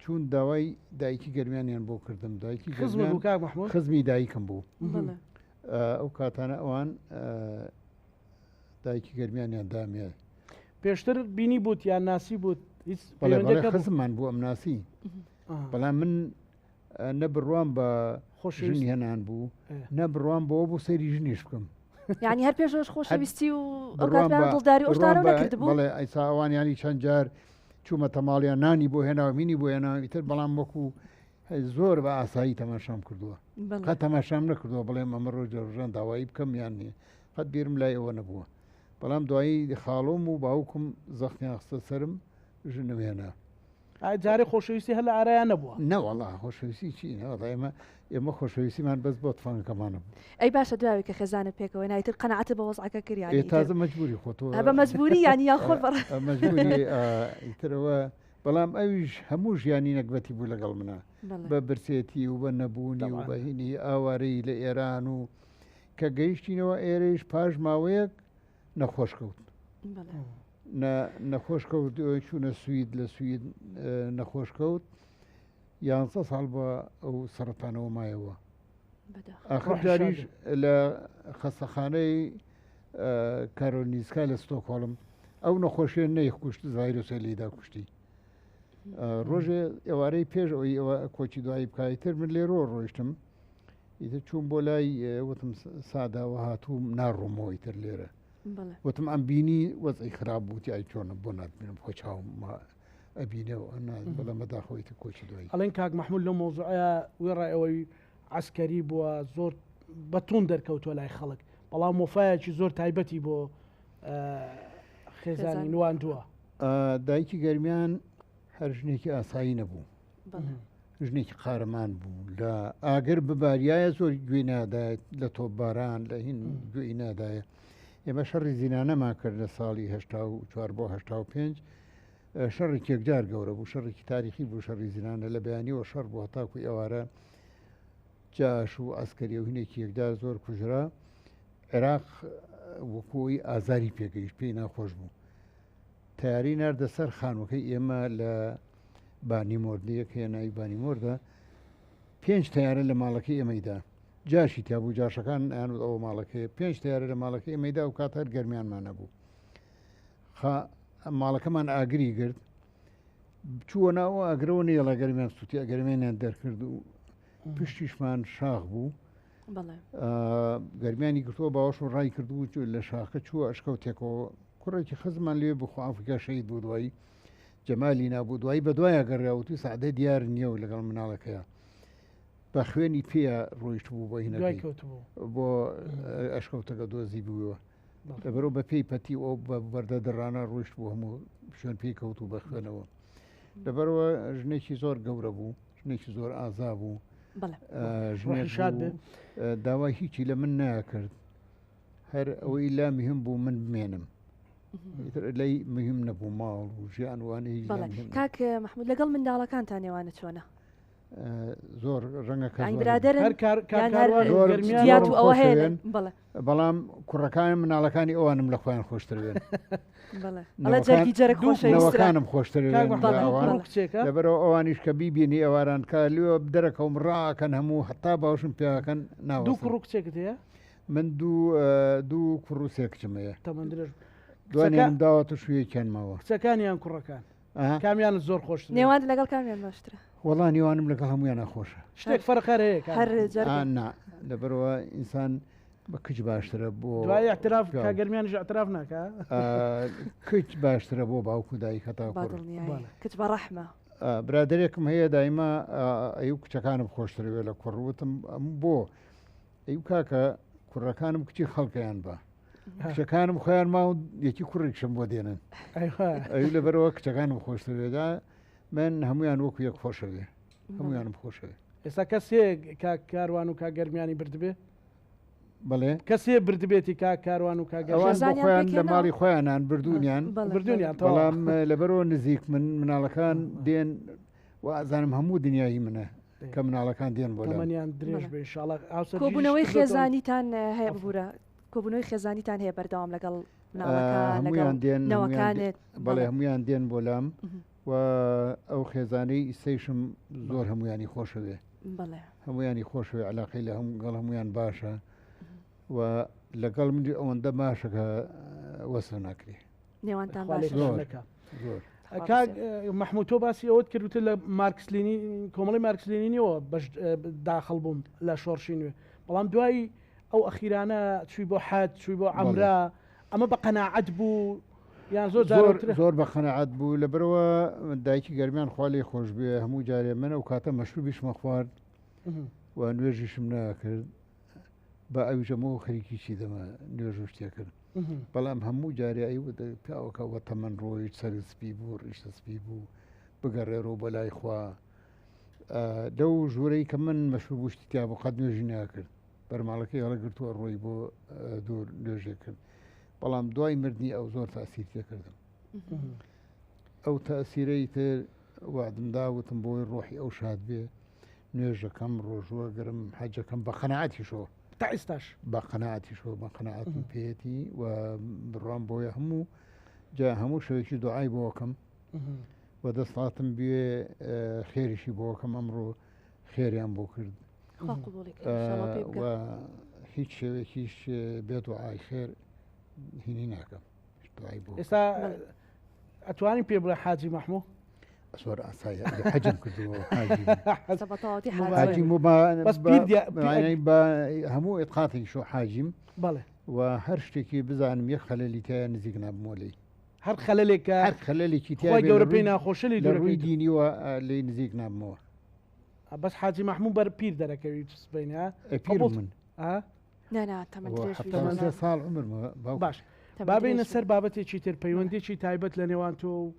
چوون داوای دایکی گەرمیانیان بۆ کردم دایکی خزم بوو کاک مەحموود؟ خزمی دایکم بوو ئەو کاتانە ئەوان دایکی گەرمیانیان دامێ پێشتر بینی بوت یان ناسی بوت خزممان بوو ئەم ناسی بەڵام من نە بڕوام بە خۆشژن هێنان بوو نە بڕوام بۆ بۆ سەیری ژنیش بکەم یعنی هەر پێشەوەش خۆشەویستی و دڵداری ئۆشتانە نەکردبوو بەڵێ ئەیسا ئەوان ینی چەند جار چوومەتە ماڵیان نانی بۆ هێناوە مینی بۆ هێناوە ئیتر بەڵام وەکو زۆر بە ئاسایی تەماشام کردووە قەت تەماشام نەکردووە بڵێم ئەمە ڕۆژ لە ڕۆژان داوایی بکەم یان نییە قەت بیرم لای ئەوە نەبووە بەڵام دوایی خاڵۆم و باوکم زەختیان خستە سەرم ژنم هێنا ئای جارێ خۆشەویستی هەر لە ئارایان نەبووە؟ نەوەڵا خۆشەویستی چی نەوەڵا ئێمە ئێمە خۆشەویستیمان بەس بۆ تفەنگەکەمانە بوو. ئەی باشە دوای کە خێزانت پێکەوە نا ئیتر قەناعەتت بە وەزعەکە کرد یانی ئێ ئیتر تازە مەجبوری خۆ تۆ بە مەجبوری یانی یان خۆت بەڕ مەجبوری ئیترەوە بەڵام ئەویش هەموو ژیانی نەگبەتی بوو لەگەڵ منە بەڵێ. بە برسێتی و بە نەبوونی و تەبعەن. بە هینی ئاوارەی لە ئێران و کە گەیشتینەوە ئێرەیش پاش ماوەیەک نەخۆش کەوت. بەڵێ. نەخۆش کەوت چوونە سوید لە سوید نەخۆش کەوت یانزە ساڵ بە ئەو سەرەتانەوە مایەوە ئاخر جاریش لە خەستەخانەی کارۆنیسکا لە ستۆکۆڵم ئەو نەخۆشیە نەیخکوشت ڤایرۆسە لیدا کوشتی ڕۆژێ ئێوارەی پێش ئەوی ئەوە کۆچی دوایی بکایتر من لێرەوە ڕۆیشتم ئیتر چوون بۆ لای وتم ساداوە هاتووم ناڕۆمەوە ئیتر لێرە وتم ئەم بینی وەزعی خراپ بوو وتی ئای چۆنە بۆ ناتبینم خۆ چاوم ئەبینێ و بەڵام بەداخەوە ئیتر کۆچی دوایی. ئەڵێن کاک مەحمود لەو مەوزوعەیا وێڕای ئەوەی عەسکەری بووە زۆر بە توند دەرکەوتووە لای خەڵک بەڵام وەفایەکی زۆر تایبەتی بۆ خێزانی نواندووە. دایکی گەرمیان. هەر ژنێکی ئاسایی نەبوو ژنێکی قارەمان بوو لە ئاگر بباریایە زۆر گوێی نادایەت لە تۆپباران لە هین گوێی نادایە ئێمە شەڕی زینانەمان کرد لە ساڵی 1940 بۆ 85 شەڕێکی یەکجار گەورە بوو شەڕێکی تاریخی بوو شەڕی زینانە لە بەیانیەوە شەڕ بوو هەتاکو ئێوارە جاش و ئەسکەری و هینێکی یەکجار زۆر کوژرا عێراق وەکۆی ئازاری پێگەیشت پێی ناخۆش بوو تەیارەی ناردە سەر خانووەکەی ئێمە لە بانی مۆردەیەک هەیە ناوی بانی مۆردە پێنج تەیارە لە ماڵەکەی ئێمەیدا جاشی تیا بوو جاشەکان ئەیانوت ئەوە ماڵەکەی پێنج تەیارە لە ماڵەکەی ئێمەیدا و کات هەر گەرمیانمان نەبوو ماڵەکەمان ئاگری گرت چووە ناو ئاگرەوە نێڵە گەرمیان سووتی ئەگەرمێنیان دەرکرد و پشتیشمان شاخ بوو گەرمیانی گرتووە باوەش و ڕای کردبوو لە شاخە چووە ئەشکەوتێکەوە کوڕێکی خزمان لێ بخوا ئەفریکا شەید بوو دوایی جەمالی نابوو دوایی بە دوایە گەڕیاوتی سەعدە دیار نییە و لەگەڵ مناڵەکەیە بە خوێنی پێیە ڕۆیشت بوو بۆ هینەکەی بۆ ئەشکەوتەکە دۆزی بووەوە لەبەرەوە بە پێی پەتی ئەو بە بەردە دڕانە ڕۆیشت بوو هەموو شوێن پێی کەوت و بە خوێنەوە لەبەرەوە ژنێکی زۆر گەورە بوو ژنێکی زۆر ئازا بوو ژنێک داوای هیچی لە من ناکرد هەر ئەوەی لا مهم بوو من بمێنم لای مهم نەبوو ماڵ و ژیان وانە هیچ کاک مححمود لەگەڵ منداڵەکانتان نێوانە چۆنە زۆر ڕەنگە کە ئەوە هەیە بەڵام کوڕەکان مناڵەکانی ئەوانم لە خۆیان خۆشتر بێن نەوەکانم خۆشتر لەبەرەوە ئەوانیش کە بیبینی ئەواران کە لێ دەرەکەوم ڕاکەن هەموو هەتا باوشم پیاکەن ناو دوو کوڕ کچێکت هەیە من دوو دوو کوڕ و سێ کچم هەیە دوانیان داوەتە شوویەکیان ماوە کچەکانیان کوڕەکان کامیان زۆر خۆش نێوان لەگەڵ کامیان باشترە وەڵا نێوانم لەگەڵ هەمویانە خۆشە شتێک فەرق هەر هەیە هەر نا لەبەرەوە ئینسان بە کچ باشترە بۆ دوای اعتراف کا گەرمیانش اعتراف ناکە کچ باشترە بۆ باوک و دایک هەتا کچ بە ڕەحمە برادێکم هەیە دایمە ئەو کچەکانم خۆشتروێ لە کوڕوتم ئەم بۆ ئەی کاکە کوڕەکانم کچی خەڵکیان بە کچەکانم خۆیان ما و یەکی کوڕێکشم بۆ دێنن ئەوی لەبەرەوە کچەکانم خۆشتەوێدا من هەمویان وەکو یەک خۆشەوێ هەمویانم خۆشەوێ ئێستا کەسێک کاک کاروان و کاک گەرمیانی بردبێ بەڵێ کەسێ بردبێتی کاک کاروان و کاک ئەوان بۆ خۆیان لە ماڵی خۆیانان بردوونیان بردوونیان بەڵام لەبەرەوە نزیک من مناڵەکان دێن و ئازانم هەموو دنیای منە کە مناڵەکان دێن بۆ تەمەنیان درێژ بێ ئینشاڵڵا کۆبوونەوەی خێزانیتان هەیە ببوورە کۆبوونەوەی خێزانیتان هەیە بەردەوام لەگەڵ هەمویان دێن نەوەکانێت بەڵێ هەمویان دێن بۆ لام و ئەو خێزانەی ئیسەیشم زۆر هەمویانی خۆشەوێ هەمویانی خۆشەوێ علاقەی لە هەم گەڵ هەمویان باشە و لەگەڵ منی ئەوەندە باشە کە وەسف ناکرێ نێوانتان باشە زۆر کاک مەحمود تۆ باسی ئەوەت کرد وتت لە مارکس لینین کۆمەڵی مارکس لینینیەوە بەش داخڵ بووم لە شۆڕشی نوێ بەڵام دوای ئەو ئەخیرانە چووی بۆ حەج چووی بۆ عەمرە ئەمە بە قەناعەت بوو یان زۆر زۆر زۆر بە قەناعەت بوو لەبەرەوە دایکی گەرمیان خوا لێ خۆش بێ هەموو جارێ من ئەو کاتە مەشروبیشمە خوارد و نوێژیشم ناکرد با ئەویش ئەمەوە خەریکی چی دەمە نوێژ و شتێ کرد بەڵام هەموو جارێ ئەی پیاوەکە وە تەمەن ڕۆیشت سەر سپی بوو ڕیشە سپی بوو بگەڕێرەوە بۆ لای خوا لەو ژوورەی کە من مەشروب شتی تیا بوو قەت نوێژی ناکرد بەرماڵەکەی هەڵەگرتووە ڕۆی بۆ دوور نوێژێ کرد بەڵام دوای مردنی ئەو زۆر تاسیر تێکردم ئەو تاسیرەی تر وعدم دا وتم بۆی ڕۆحی ئەو شاد بێ نوێژەکەم ڕۆژووە گرم حەجەکەم بە قەنەعەتیشەوە تا ئێستاش بە قەنەعەتیشەوە بە قەنەعەتم پێیەتی و بڕوام بۆیە هەموو جا هەموو شەوێکی دوعای بۆکەم و دەسەڵاتم بێ خێریشی بۆکەم ئەمڕۆ خێریان بۆ کرد و هیچ شێوێکیش بێ دوعای خێر هینی ناکەم ئێستا ئەتوانین پێ بڵێ حاجی مەحموو زۆر ئاسایە حەجم کردووە حاجی بە هەموو ئێتقاتی شۆ حاجیم بەڵێ و هەر شتێکی بزانم یەک خەلەلی تایە نزیک نابمەوە لێی هەر خەلەلێکە هەر خەلەلێکی تیا گەورە پێی ناخۆشەلی لە ڕووی دینیوە لێی نزیک نابمەوە بەس حاجی مەحموو بەر پیر دەرەکەوی سبەینە پیر من ساڵ عمرمە باش بابینە سەر بابەتێکی تر پەیوەندێکی تایبەت لە نێوان تۆ و.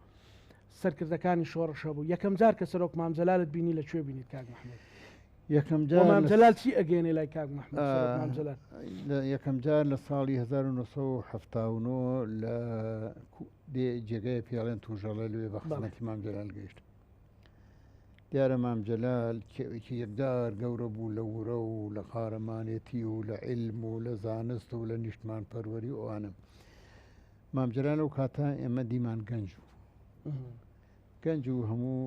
سەرکردەکانی شۆڕش هەبوو. یەکەم جار کە سەرۆک مام جەلالت بینی لە کوێ بینیت کاک مەحمود؟ یەکەم جار مام جەلال چی ئەگەێنێ لای کاک مەحمود سەرۆک مام جەلال؟ یەکەم جار لە ساڵی 1970 لە جێگای پێڵێن توژەڵە لێ بە خزمەتی مام جەلال گەیشت. دیارە مام جەلال کێوێکی یەکجار گەورە بوو لە ورە و لە قارەمانێتی و لە عیلم و لە زانست و لە نیشتمان پەروەری و ئەوانە. مام جەلال ئەو کاتە ئێمە دیمان گەنج بوو. گەنج و هەموو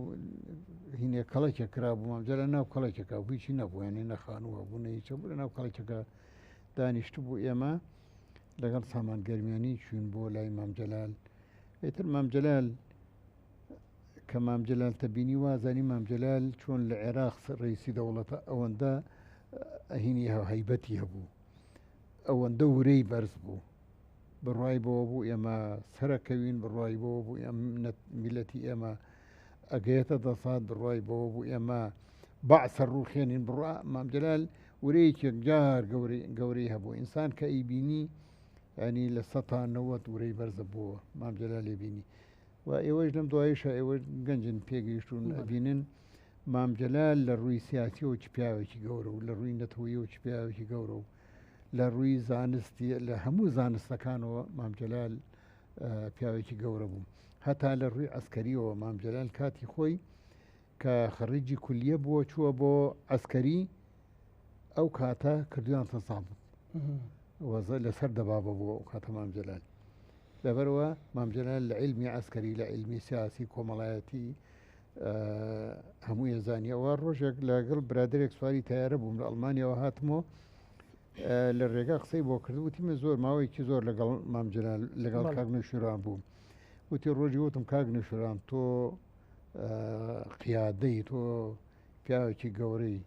هینێ کەڵێکێک کرابوو مام جەلال ناو کەڵێکێکا بوو هیچی نەبوو یعنی نە خانوو هەبوو نە هیچ هەبوو لە ناو کەڵێکێکا دانیشتبوو ئێمە لەگەڵ سامان گەرمیانی چوین بۆ لای مام جەلال ئیتر مام جەلال کە مام جەلال تەبینی وازانی مام جەلال چۆن لە عێراق ڕیسی دەوڵەتە ئەوەندە هینی هەیبەتی هەبوو ئەوەندە ورەی بەرز بوو بڕوای بەوە بوو ئێمە سەرەکەوین بڕوای بەوە بوو ئەم میلەتی ئێمە ئەگەیەتە دەسات بڕوای بەوە بوو ئێمە بەعسە ڕووخێنین بڕوا مام جەلال ورەیەکی یەکجار گەورەی هەبوو ئینسان کە ئەیبینی ینی لە سەتا نەوەت ورەی بەرزە بووە مام جەلال بینی و ئێوەش لەم دواییشە ئێوە گەنجن پێگەیشتون ئەبینن مام جەلال لە ڕووی سیاسیەوە چ پیاوێکی گەورە و لە ڕووی نەتەوەیەوە چ پیاوێکی گەورە و لە ڕووی زانستی لە هەموو زانستەکانەوە مام جەلال پیاوێکی گەورە بوو هەتا لە ڕووی عسکەریەوە مام جەلال کاتی خۆی کە خەڕیجی کولیە بووە چووە بۆ عسکەری ئەو کاتە کردویان تەزابت وەزە لەسەر دەبابە بووە ئەو کاتە مام جەلال لەبەرەوە مام جەلال لە عیلمی عسکەری لە عیلمی سیاسی کۆمەڵایەتی هەموو ێزانیەوە ڕۆژێک لەگەڵ برادێک سواری تیارە بووم لە ئەڵمانیاوە هاتمەوە لە ڕێگا قسەی بۆ کرد وتی من زۆر ماوەیەکی زۆر لەگەڵ مام جەلال لەگەڵ کاک نەوشیروان بووم وتی ڕۆژی وتم کاک نەوشیروان تۆ قیادەی تۆ پیاوێکی گەورەی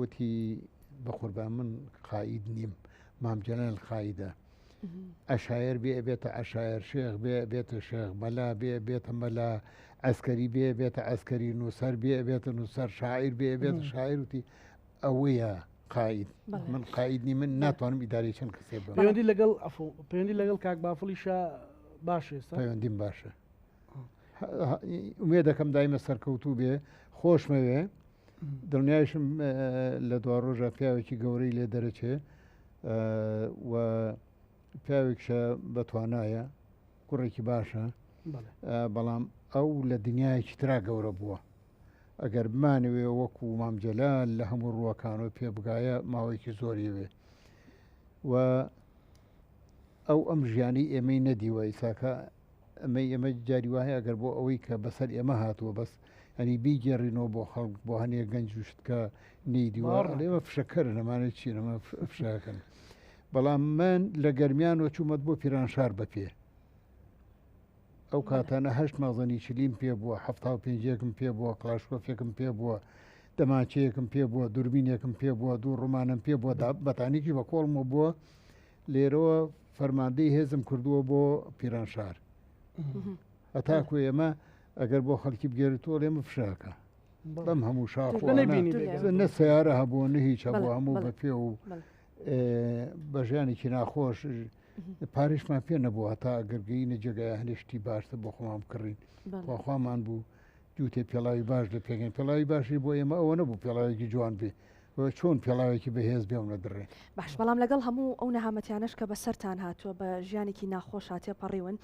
وتی بە قوربان من قائید نیم مام جەلال قائیدە عەشایەر بێ ئەبێتە عەشایەر شێخ بێ ئەبێتە شێخ مەلا بێ ئەبێتە مەلا عەسکەری بێ ئەبێتە عەسکەری نووسەر بێ ئەبێتە نووسەر شاعیر بێ ئەبێتە شاعیر وتی ئەوەیە قائید من قائید نی من ناتوانم ئیدارەی چەند کەسێ بم پەیوەندی لەگەڵ ئەفو پەیوەندی لەگەڵ کاک بافڵیشە باشە ئێستا پەیوەندیم باشە ئومێ دەکەم دایمە سەرکەوتوو بێ خۆشمەوێ دڵنیایشم لە دوا ڕۆژە پیاوێکی گەورەی لێ دەرەچێ و پیاوێکشە بەتوانایە کوڕێکی باشە بەڵام ئەو لە دنیایەکی ترا گەورە بووە ئەگەر بمانەوێ وەکو مام جەلال لە هەموو ڕووەکانەوە پێ بگایە ماوەیەکی زۆری وێ و ئەو ئەم ژیانی ئێمەی نەدیوە ئیساکە ئەمەی ئێمە جاری وا هەیە ئەگەر بۆ ئەوەی کە بەسەر ئێمە هاتووە بەس ئەنی بیگێڕینەوە بۆ خەڵک بۆ هەنێ گەنج و شت کە نەیدیوە باوەڕ ئەڵێ ئێمە فشەکەرن ئەمانە چین ئەمە فشەکەن بەڵام من لە گەرمیانەوە چوومەت بۆ پیرانشار بە پێ ئەو کاتانە هەشت مەخزەنی چلیم پێ بووە هەفتا و پێنجێکم پێ بووە کڵاشکۆفێکم پێ بووە دەمانچەیەکم پێ بووە دووربینێکم پێ بووە دوو ڕمانم پێ بووە بەتانیکی بە کۆڵمەوە بووە لێرەوە فەرماندەی هێزم کردووە بۆ پیرانشار هەتاکو ئێمە ئەگەر بۆ خەڵکی بگێرێتەوە لێمە فشاکە بەم هەموو شاخۆ نە سیارە هەبوو نە هیچ هەبوو هەموو بە پێ و بە ژیانێکی ناخۆش پارشمان پێ نەبوو هەتا گەرگەینە جێگای هەنێشتی باشتر بۆ خۆمان بکڕین خواخوامان بوو جووتێ پێڵاوی باش لە پێگەن پێڵاوی باشی بۆ ئێمە ئەوە نەبوو پێڵاوێکی جوان بێ چۆن پێڵاوێکی بەهێز بێم لە دڕێ. باش بەڵام لەگەڵ هەموو ئەو نەهامەتیانەش کە بەسەرتان هاتووە بە ژیانێکی ناخۆشا تێپەڕیون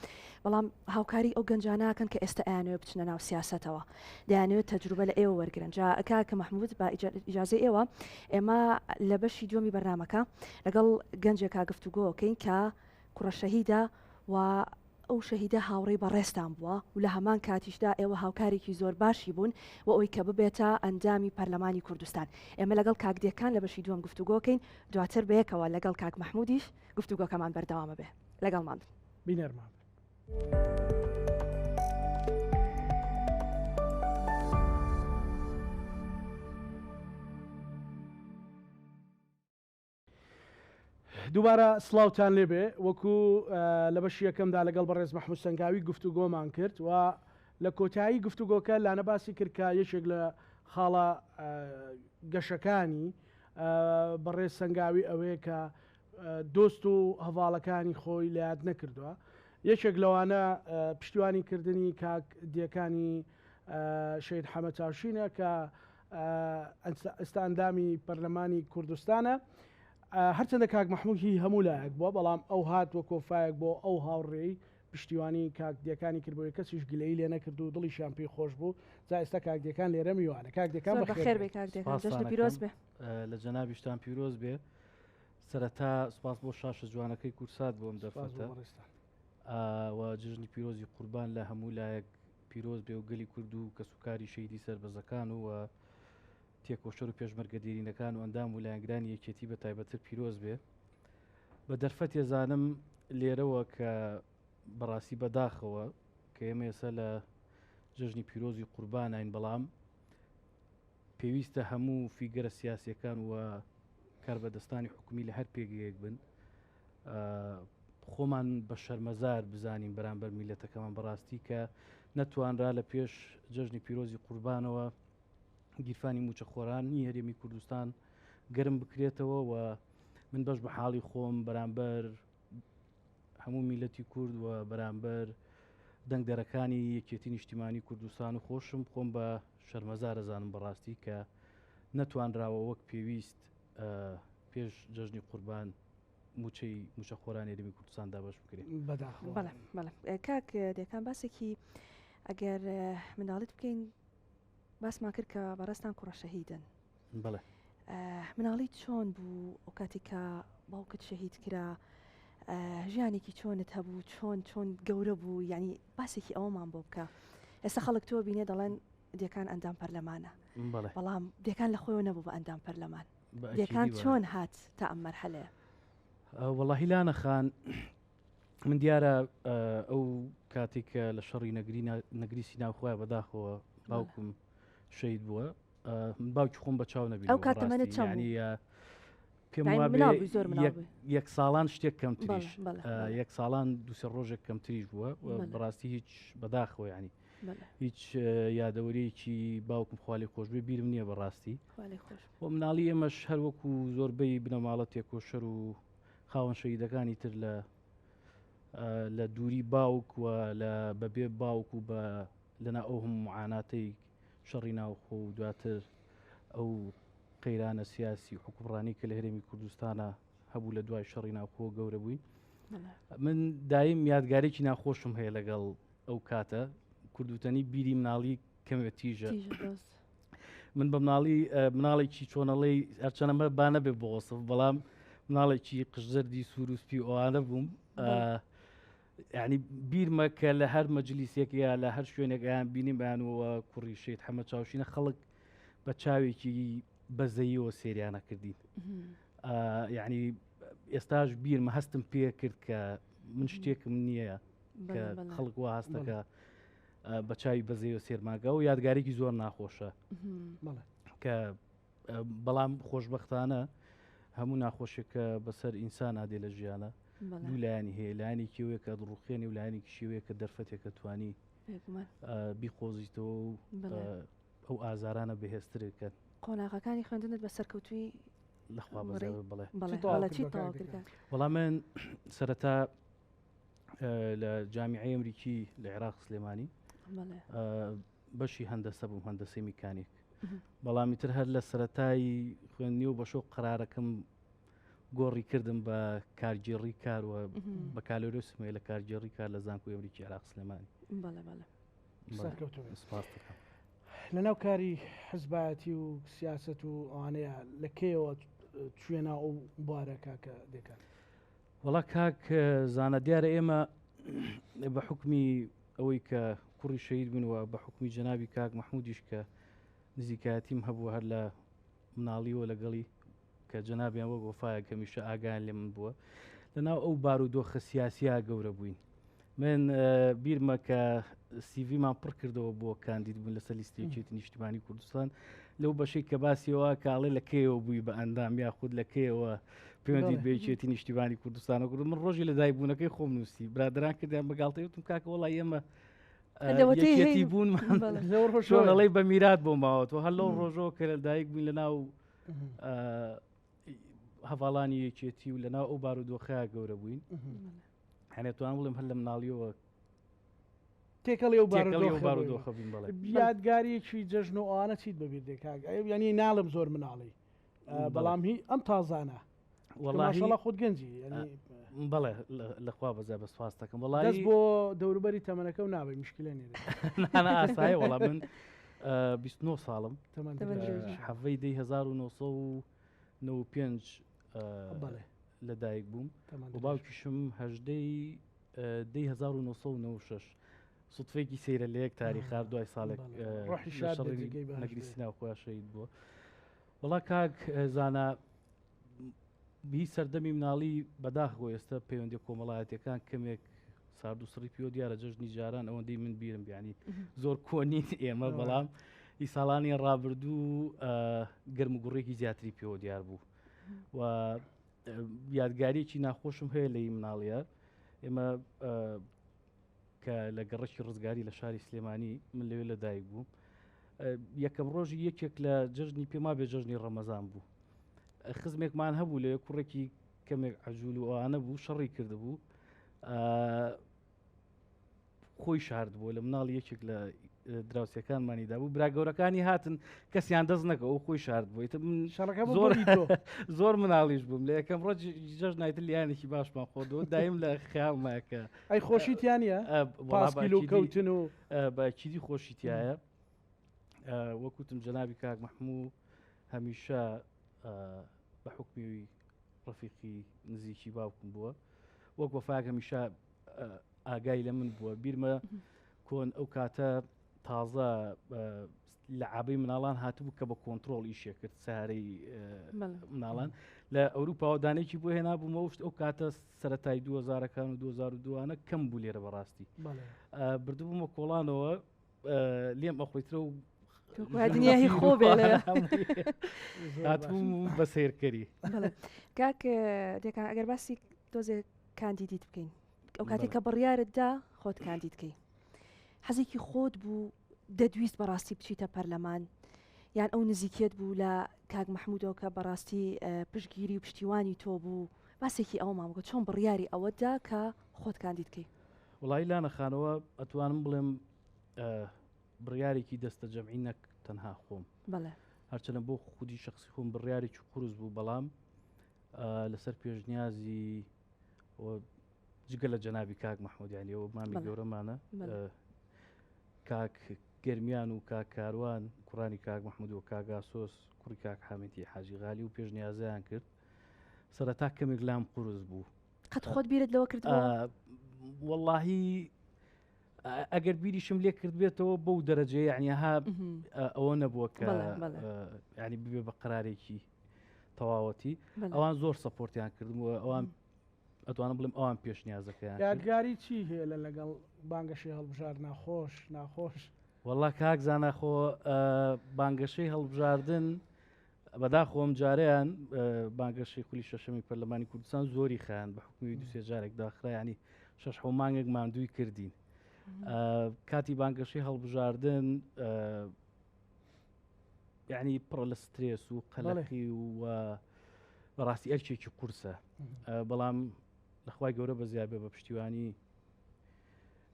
بەڵام هاوکاری ئەو گەنجانە ئەکەن کە ئێستا ئەیانەوێت بچنە ناو سیاسەتەوە دەیانەوێت تەجروبە لە ئێوە وەرگرن جا کاکە مەحمود بە ئیجازەی ئێوە ئێمە لە بەشی دووەمی بەرنامەکە لەگەڵ گەنجێکا گفتوگۆکەین کە کوڕە شەهیدە و ئەو شەهیدە هاوڕێی بەڕێزتان بووە و لە هەمان کاتیشدا ئێوە هاوکارێکی زۆر باشی بوون بۆ ئەوەی کە ببێتە ئەندامی پەرلەمانی کوردستان. ئێمە لەگەڵ کاک دێکان لە بەشی دووەم گفتوگۆکەین، دواتر بەیەکەوە لەگەڵ کاک مەحمودیش گفتوگۆکەمان بەردەوامەبێ. لەگەڵمان بن. بینەرمان بن. دووبارە سڵاوتان لێبێ وەکو لە بەشی یەکەمدا لەگەڵ بەڕێز مەحمود سەنگاوی گفتوگۆمان کرد و لە کۆتایی گفتوگۆکە لانە باسی کرد کە یەکێک لە خاڵە گەشەکانی بەڕێز سەنگاوی ئەوەیە کە دۆست و هەواڵەکانی خۆی لە یاد نەکردووە. یەکێک لەوانە پشتیوانی کردنی کاک دێکانی شەهید حەمە چاوشینە کە ئێستا ئەندامی پەرلەمانی کوردستانە. هەرچەندە کاک مەحموود هی هەموو لایەک بووە، بەڵام ئەو هات وەک وەفایەک بۆ ئەو هاوڕێی پشتیوانی کاک دێکانی کرد، بۆیە کەسیش گلەیی لێ نەکرد و دڵیشیان پێی خۆش بوو. جا ئێستا کاک دێکان لێرە میوانە. کاک دێکان زۆر بەخێر بەخێر بێ بێی. کاک دێکان، جەژنت سوپاستان پیرۆز ئەکەم. بێ. لە جەنابیشتان پیرۆز بێ. سەرەتا سوپاس بۆ شاشە جوانەکەی کورسات بۆ ئەم سوپاس بۆ دەرفەتە. بەڕێزتان. و جەژنی پیرۆزی قوربان لە هەموو لایەک پیرۆز بێ و گەلی کورد و کەسوکاری شەهیدی سەربەزەکان و تێکۆشەر و پێشمەرگە دێرینەکان و ئەندام و لایەنگرانی یەکێتی بە تایبەتتر پیرۆز بێ. بە دەرفەتێ زانم لێرەوە کە بەڕاستی بەداخەوە کە ئێمە ئێستا لە جەژنی پیرۆزی قوربانین، بەڵام پێویستە هەموو فیگەرە سیاسیەکان و کاربەدەستانی حکومی لە هەر پێگەیەک بن خۆمان بە شەرمەزار بزانین بەرامبەر میلەتەکەمان بەڕاستی کە نەتوانرا لە پێش جەژنی پیرۆزی قوربانەوە گیرفانی موچەخۆرانی هەرێمی کوردستان گەرم بکرێتەوە و من بەش بە حاڵی خۆم بەرامبەر هەموو میلەتی کورد و بەرامبەر دەنگدەرەکانی یەکێتی نیشتیمانی کوردستان و خۆشم خۆم بە شەرمەزارەزانم بەڕاستی کە نەتوانراوە وەک پێویست پێش جەژنی قوربان موچەی موچەخۆرانی هەرێمی کوردستان دابەش بکرێت. بەداخەوە. بەڵێ بەڵێ کاک دێکان باسێکی ئەگەر منداڵیت بکەین باسمان کرد کە بەڕێزتان کوڕە شەهیدن. بەڵێ. مناڵی چۆن بوو ئەو کاتی کە باوکت شەهید کرا ژیانێکی چۆنت هەبوو چۆن چۆن گەورە بوو یعنی باسێکی ئەوەمان بۆ بکە ئێستا خەڵک تۆ بینێ دەڵێن دێکان ئەندام پەرلەمانە بەڵام دێکان لە خۆیەوە نەبوو بە ئەندام پەرلەمان دێکان چۆن هات تا ئەم مەرحەلەیە؟ وەڵاهی لانە خان من دیارە ئەو کاتێک کە لە شەڕی نەگری نەگریسی ناوخۆیان بەداخەوە باوکم شەید بووە من باوکی خۆم بە چاو نەبی ئەو کاتەمەنت چەند بوو؟ پێم یعنی وابێ مناڵ بووی، زۆر مناڵ یەک- بووی. یەک ساڵان شتێک کەمتریش بەڵێ، بەڵێ، بەڵێ. یەک ساڵان دوسێ ڕۆژێک کەمتریش بووە و بەڵێ. بەڕاستی هیچ بەداخەوە ینی بەڵێ. هیچ یادەوەریەکی باوکم خوالی خۆش بێ بیرم نییە بەڕاستی. خوا لێ خۆش بێ. و مناڵی ئێمەش هەر وەکو زۆربەی بنەماڵە تێکۆشەر و خاوەن شەهیدەکانی تر لە دووری باوک و لە بەبێ باوک و بە لەنا ئەو هەموو معاناتەی شەڕی ناوخۆ و دواتر ئەو قەیرانە سیاسی و حکومڕانی کە لە هەرێمی کوردستانە هەبوو لە دوای شەڕی ناوخۆ گەورە بووین. من دایم یادگارێکی ناخۆشم هەیە لەگەڵ ئەو کاتە کوردوتەنی بیری مناڵی کەمێ تیژە. من بە مناڵی مناڵێکی چۆنەڵی هەرچەنەمە با نەبێ بۆ وەسف بەڵام مناڵێکی قژزەردی سوور و سپی ئەوانە بووم ینی بیرمە کە لە هەر مەجلیسێک یا لە هەر شوێنێک ئەیان بینیم بەیانەوە کوڕی شەید حەمە چاوشینە خەڵک بە چاوێکی بەزەیەوە سێریانە کردین یعنی ئێستاش بیرمە هەستم پێ کرد کە من شتێکم نییە کە خەڵک وا هەستەکە بە چاوی بەزەیەوە سێرماگە و یادگارێکی زۆر ناخۆشە کە بەڵام خۆشببختانە هەموو ناخۆشیێکە بەسەر ئینسان ئادێ لە ژیانە دوو لایەنی هەیە لایەنێکی وەیە کە ڕوخێنی و لایەنێکی شێوەیە کە دەرفەتێکە توانی بیقۆزیتەوە و ئەو ئازارانە بەهێزترکەن. قۆناغەکانی خوێندنت بە سەرکەوتووی لەخوا بەڵێ وەڵام من سەرەتا لە جامیعەی ئەمریکی لە عێراق سلێمانی بەشی هەندەسە بووم هەندەسەی میکانیک بەڵامی تر هەر لە سەتای خوێندنی و بەشۆ قرارەکەم گۆڕی کردم بە کارگێڕی کار و بە کالۆریسم هەیە لە کارگێڕی کار لە زانکۆی ئەمریکی عێراق سلێمانی. بەڵێ بەڵێ. سەرکەوتوو بن. سپاست دەکەم. لەناو کاری حزبایەتی و سیاسەت و ئەوانەیە لە کەیەوە چوویە ناو ئەو بوارە کاکە دێکان؟ وەڵا کاک زانا دیارە ئێمە بە حوکمی ئەوەی کە کوڕی شەهید بووین و بە حوکمی جەنابی کاک مەحموودیش کە نزیکایەتیم هەبوو هەر لە مناڵیەوە لەگەڵی کە جەنابیان وەک وەفایەک هەمیشە ئاگایان لێ من بووە لەناو ئەو بارودۆخە سیاسیا گەورە بووین من بیرمە کە سیڤیمان پڕ کردەوە بۆ کاندید بوون لەسەر لیستی یەکێتی نیشتیمانی کوردستان لەو بەشەی کە باسیەوە کاڵێ لە کەیەوە بووی بە ئەندام یاخود لە کەیەوە پەیوەندیت بە یەکێتی نیشتیمانی کوردستانەوە کرد من ڕۆژی لەدایک بوونەکەی خۆم نووسی برادران کردیان بە گاڵتەی وتم کاکە وەڵای ئێمە یەکێتی بوونمان لەو بە میرات بۆ ماوەتەوە هەر لەو ڕۆژەوە کە لەدایک بووین لە ناو هەواڵانی یەکێتی و لەناو ئەو بارودۆخەیە گەورە بووین. هەنێ توان بڵێم هەر لە مناڵیەوە تێکەڵی و بارودۆخە بین. بەڵێ یادگاریەکی جەژن و ئەوانە چیت بەبیر دێ کاک ئەیوب؟ یعنی ناڵم زۆر مناڵی، بەڵام هی ئەم تازانە وەڵا خۆت گەنجی. بەڵێ لەخوا بەزا بە سواز دەکەم. وڵی دەست بۆ دەوروبەری تەمەنەکە و نابێ مشکلە نیە. ئاسایە وەڵا من 29 ساڵم، حەڤەی دەی 1995 لەدایک بووم و باوکیشم هەژدەی دەی 1996. سوتفێکی سەیرە لە یەک تاریخار دوای ساڵێک نەگریسی ناوخۆیان شەهید بووە. وڵا کاک زانا هی سەردەمی مناڵی بەداخەوە ئێستا پەیوەندی کۆمەڵایەتەکان کەمێک سارد و سڕی پیوە دیارە. جەژنی جاران ئەوەندەی من بیرم بیانی زۆر کۆنین ئێمە، بەڵام ئی ساڵانی ڕابردوو گەرم و گوڕێکی زیاتری پێوە دیار بوو و یادگاریەکی ناخۆشم هەیە لە مناڵیە. ئێمە کە لە گەڕەکی ڕزگاری لە شاری سلێمانی من لەوێ لە دایک بووم، یەکەم ڕۆژی یەکێک لە جەژنی پێما بێ جەژنی ڕەمەزان بوو، خزمێکمان هەبوو لەوێ کوڕێکی کەمێک عجول و ئەوانە بوو، شەڕی کردبوو، خۆی شارد بوو لە مناڵی یەکێک لە دراوسەکانمانی دابوو. برا گەورەکانی هاتن کەسیان دەست نەکە، ئەو خۆی شارد بوو. من شەڕەکە زۆر زۆر مناڵیش بووم. لە یەکەم ڕۆژ جەژنایتر لیانێکی باشمان خۆردەوە، دایم لە خیاڵمایکە. ئەی خۆشی تیانە پاسکیل و کەوتن و باکیدی خۆشی تایە. وەکوتم جەنابی کاک مححموو هەمیشە بە حکمی ڕفیقی نزیکی باوکم بووە، وەک وەفاک هەمیشە ئاگای لە من بووە. بیرمە کۆن ئەو کاتە تازە لە عبەی مناڵان هاتبوو کە بە کۆنتترۆل ئیشێ کرد سارەی مناڵان لە ئەوروپاوە دانێکی بۆ هێنا بوومەوەشت. ئەو کاتە سەتای 2000ەکان و 2002انە کەم بوو لێرە بەڕاستی بردبوومە کۆڵانەوە لێم ئەخۆیترە و دنیای خۆ بێ هاتبووم بە سیرکەری. کاک دێکان، ئەگەر باسی تۆزێک کاندیدیت بکەین، ئەو کاتێک کە بڕیارت دا خۆت کاندید کەی، حەزێکی خۆت بوو دەدویست بەڕاستی بچیتە پەرلەمان، یان ئەو نزیکیت بوو لە کاک مححمودەوە کە بەڕاستی پشتگیری و پشتیوانی تۆ بوو؟ باسێکی ئەومان بکە، چۆن بڕیاری ئەوەدا کە خۆت کاندید کەی؟ وڵی لانە خانەوە ئەتوانم بڵێم بڕیارێکی دەستە جەمعی نەک تەنها خۆم، هەرچەنە بۆ خودی شخصی خۆم بڕیارێکی قورس بوو، بەڵام لەسەر پێشنیازی جگە لە جەنابی کاک مححمود، یانی ئەوە مامی گەورەمانە، کاک گەرمیان و کاک کاروان کوڕانی کاک مححمود و کاگاسۆس کوڕی کاک حامیتی حاجی غالی و پێشنیازیان کرد. سەرەتا کەمێک لام قورس بوو. قەت خۆت بیرت لەوە کرد؟ وەڵاهی ئەگەر بیریشم لێ کردبێتەوە بەو دەرەجەیە یعنی ها ئەوە نەبووە کە ینی ببێ بە قرارێکی تەواوەتی. ئەوان زۆر سەپۆرتیان کردم و ئەوان ئەتوانم بڵێم ئەوان پێشنیازەکەیان. یادگاری چی هەیە لە لەگەڵ بانگەشەی هەڵبژار ناخۆش ناخۆش؟ وەڵا کاک زاناخۆ بانگەشەی هەڵبژاردن بەداخۆم جاریان بانگەشەی خولی شەشەمی پەرلەمانی کوردستان زۆری خیان بە حکومی دوسێ جارێک داخرا، ینی شەش حەو مانگێک ماندووی کردین. کاتی بانگەشەی هەڵبژاردن یعنی پڕە لە سترێس و قەلەقی و بەڕاستی ئەرکێکی قورسە، بەڵام لەخوای گەورە بە زیابێ بە پشتیوانی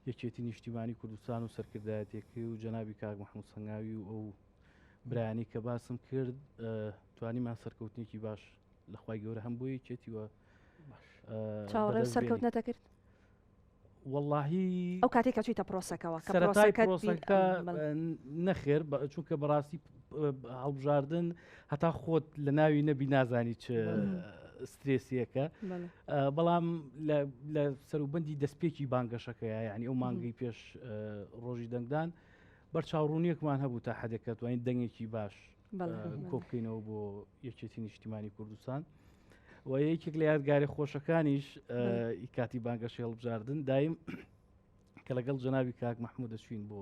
یەکێتی نیشتیمانی کوردستان و سەرکردایەتەکەی و جەنابی کاک مححمود سەنگاوی و ئەو برایانی کە باسم کرد توانیمان سەرکەوتنێکی باش لەخوای گەورە هەم بۆ یەکێتی وە چاوەڕێ سەرکەوتنەتە کرد؟ وەڵاهی ئەو کاتێک کە چوویتە پرۆسەکەوە کە سەرەتای پرۆسەکە نەخێر، چونکە بەڕاستی هەڵبژاردن هەتا خۆت لە ناوی نەبی نازانی چ سترێسیەکە، بەڵام لە سەروبندی دەستپێکی بانگەشەکەیە، یعنی ئەو مانگەی پێش ڕۆژی دەنگدان بەرچاوڕوونیەکمان هەبوو تا حدێکە توانین دەنگێکی باش کۆبکەینەوە بۆ یەکێتی نیشتیمانی کوردستان. و یەکێک لە یادگاری خۆشەکانیش کاتی بانگەشەی هەڵبژاردن دایم کە لەگەڵ جەنابی کاک مححمود دەچوین بۆ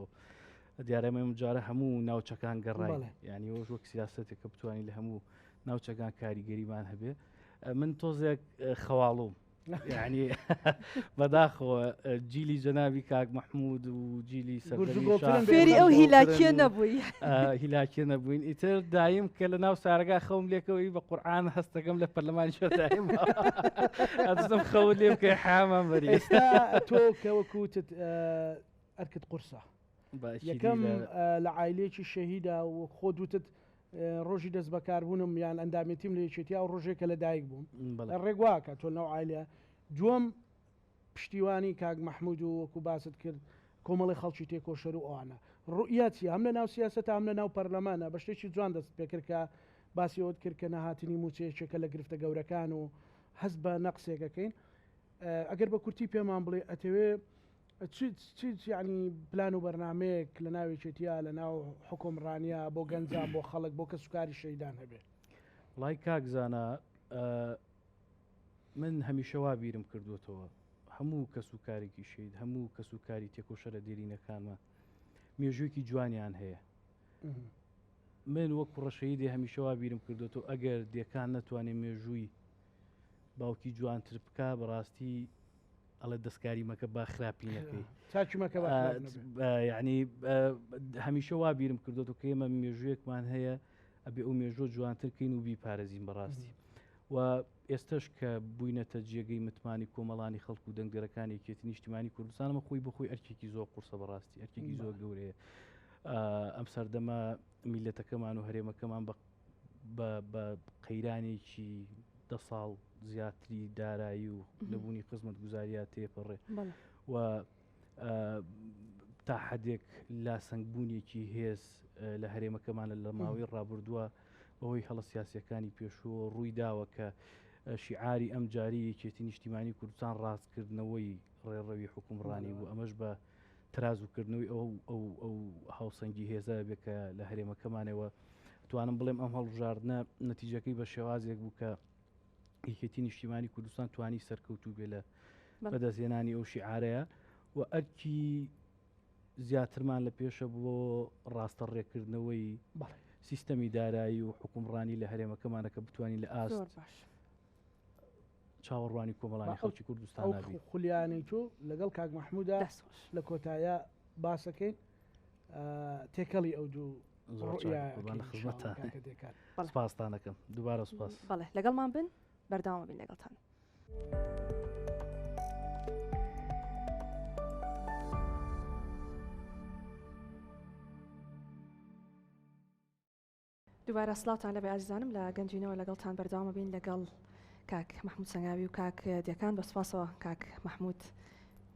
دیارەمە جارە هەموو ناوچەکان گەڕای، ینی ئەوش وەک سیاستێک کە بتوانین لە هەموو ناوچەکان کاریگەریمان هەبێ. من تۆزێک خەواڵوم. یعنی بەداخەوە جیلی جەنابی کاک مححمود و جیلی فێری ئەو هیلاکیە نەبووی هیلاکیە نەبووین ئیتر دایم کە لە ناو سارەگا خەوم لێکەوەی بە قورآان هەستەکەم لە پەرلەمانی شدایم ئەزم خەو لێ بکەی حامان بەری ئێستا تۆ کە وەکوتت ئەرکت قورسە یەکەم لە عیلێکی شەهیدا و خۆ دوتت ڕۆژی دەست بەکاربوونم یان ئەندامێتیم لە یەکێتی ئەو ڕۆژێک کە لە دایک بووم ڕێک واکە تۆ لەو عیلە دووەم پشتیوانی کاک مححمود و وەکو باست کرد کۆمەڵی خەڵکی تێکۆشەر و ئەوانە ڕوئیا چی هەم لە ناو سیاسەت هەم لە ناو پەرلەمانە بە شتێکی جوان دەست پێکرد کە باسی ئەوت کرد کە نەهاتنی موچەیەکێکە لە گرفتە گەورەکان و هەست بە نەقسێکەکەین ئەگەر بە کورتی پێمان بڵێ ئەتەوێ چ چ یانی پلان و بەرنامەیەک لە ناو یەکێتیا لە ناو حوکمڕانیا بۆ گەنجان بۆ خەڵک بۆ کەسوکاری شەهیدان هەبێ؟ وەڵای کاک زانا من هەمیشە وا بیرم کردووەتەوە هەموو کەس و کارێکی شەید هەموو کەس و کاری تێکۆشەرە دێرینەکانمە مێژوویەکی جوانیان هەیە من وەک کوڕەشەیدێ هەمیشە وا بیرم کردوێتەوە ئەگەر دێکان نەتوانێت مێژووی باوکی جوانتر بکە بەڕاستی ئەڵێ دەستکاری مەکە با خراپی نەکەی چاکی مەکە با خراپ نەبێ. یعنی هەمیشە وا بیرم کردوەوە کە ئێمە مێژوویەکمان هەیە ئەبێ ئەو مێژوە جوانتر کەین و بیپارێزین بەڕاستی و ئێستش کە بووینەتە جێگەی متمانی کۆمەڵانی خەڵک و دەنگدەرەکانی یەکێتی نیشتیمانی کوردستانەمە خۆی بەخۆی ئەرکێکی زۆر قورسە بەڕاستی ئەرکێکی زۆر گەورەیە ئەم سەردەمە میلەتەکەمان و هەرێمەکەمان بە بە قەیرانێکی دە ساڵ زیاتری دارایی و نەبوونی خزمەتگوزاریا تێپەڕێ و تا حدێک لاسەنگبوونێکی هێز لە هەرێمەکەمانە لە ماوەی ڕابردووە بەهۆی هەڵە سیاسەکانی پێشووە ڕووی داوە کە شیعاری ئەم جاری یەکێتی نیشتیمانی کوردستان ڕاستکردنەوەی ڕێڕەوی حکومڕانی بوو ئەمەش بە ترازوکردنەوەی ئەو ئەو ئەو هاوسەنگی هێزە بێ کە لە هەرێمەکەمانەوە توانم بڵێم ئەم هەڵبژاردنە نەتیجەکەی بە شێوازێک بوو کە یەکێتی نیشتیمانی کوردستان توانی سەرکەوتوو بێ لە بەدەستهێنانی ئەو شیعارەیە و ئەرکی زیاترمان لە پێشە بۆ ڕاستە ڕێکردنەوەی سیستەمی دارایی و حکومڕانی لە هەرێمەکەمانە کە بتوانین لە ئاست باش چاوەڕوانی کۆمەڵانی خەڵکی کوردستان ئەو خولیانەی تۆ لەگەڵ کاک مەحمودا لە کۆتایە باسەکەین تێکەڵی ئەو دوو سپاستانەکەم دووبارە سپاس بەڵێ لەگەڵمان بن بەردەوامە بین لەگەڵتان. دووبارە سڵاوتان لەبێ ئازیزانم لە گەنجینەوە لەگەڵتان بەردەوامە بین لەگەڵ کاک مححمود سەنگاوی و کاک دێکان بە سپاسەوە کاک مححمود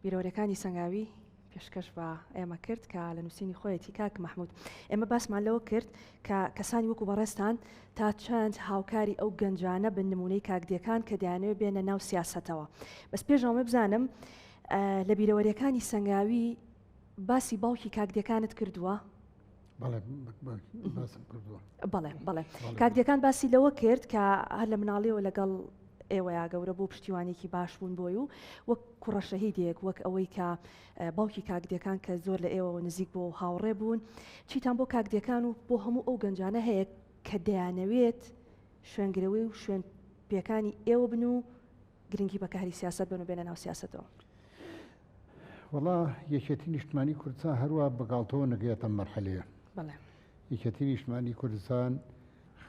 بیرەوەریەکانی سەنگاوی پێشکەش بە ئێمە کرد کە لە نووسینی خۆیەتی کاک مەحمود ئێمە باسمان لەوە کرد کە کەسانی وەکو بەڕێزتان تا چەند هاوکاری ئەو گەنجانە بن نمونەی کاک دێکان کە دەیانەوێت بێنە ناو سیاسەتەوە بەس پێش ئەوەی بزانم لە بیرەوەریەکانی سەنگاوی باسی باوکی کاک دێکانت کردووە؟ بەڵێ بەڵێ کاک دێکان باسی لەوە کرد کە هەر لە مناڵیەوە لەگەڵ ئێوەیا گەورە بوو پشتیوانێکی باش بوون بۆی و وەک کوڕە شەهیدێک وەک ئەوەی کە باوکی کاک دێکان کە زۆر لە ئێوەوە نزیک بۆ هاوڕێ بوون چیتان بۆ کاک دێکان و بۆ هەموو ئەو گەنجانە هەیە کە دەیانەوێت شوێنگرەوەی و شوێن پێکانی ئێوە بن و گرنگی بە کاری سیاسەت بن و بێنە ناو سیاسەتەوە؟ وەڵا یەکێتی نیشتمانی کوردستان هەروا بە گاڵتەوە نەگەیەتە ئەم مەرحەلەیە. بەڵێ. یەکێتی نیشتمانی کوردستان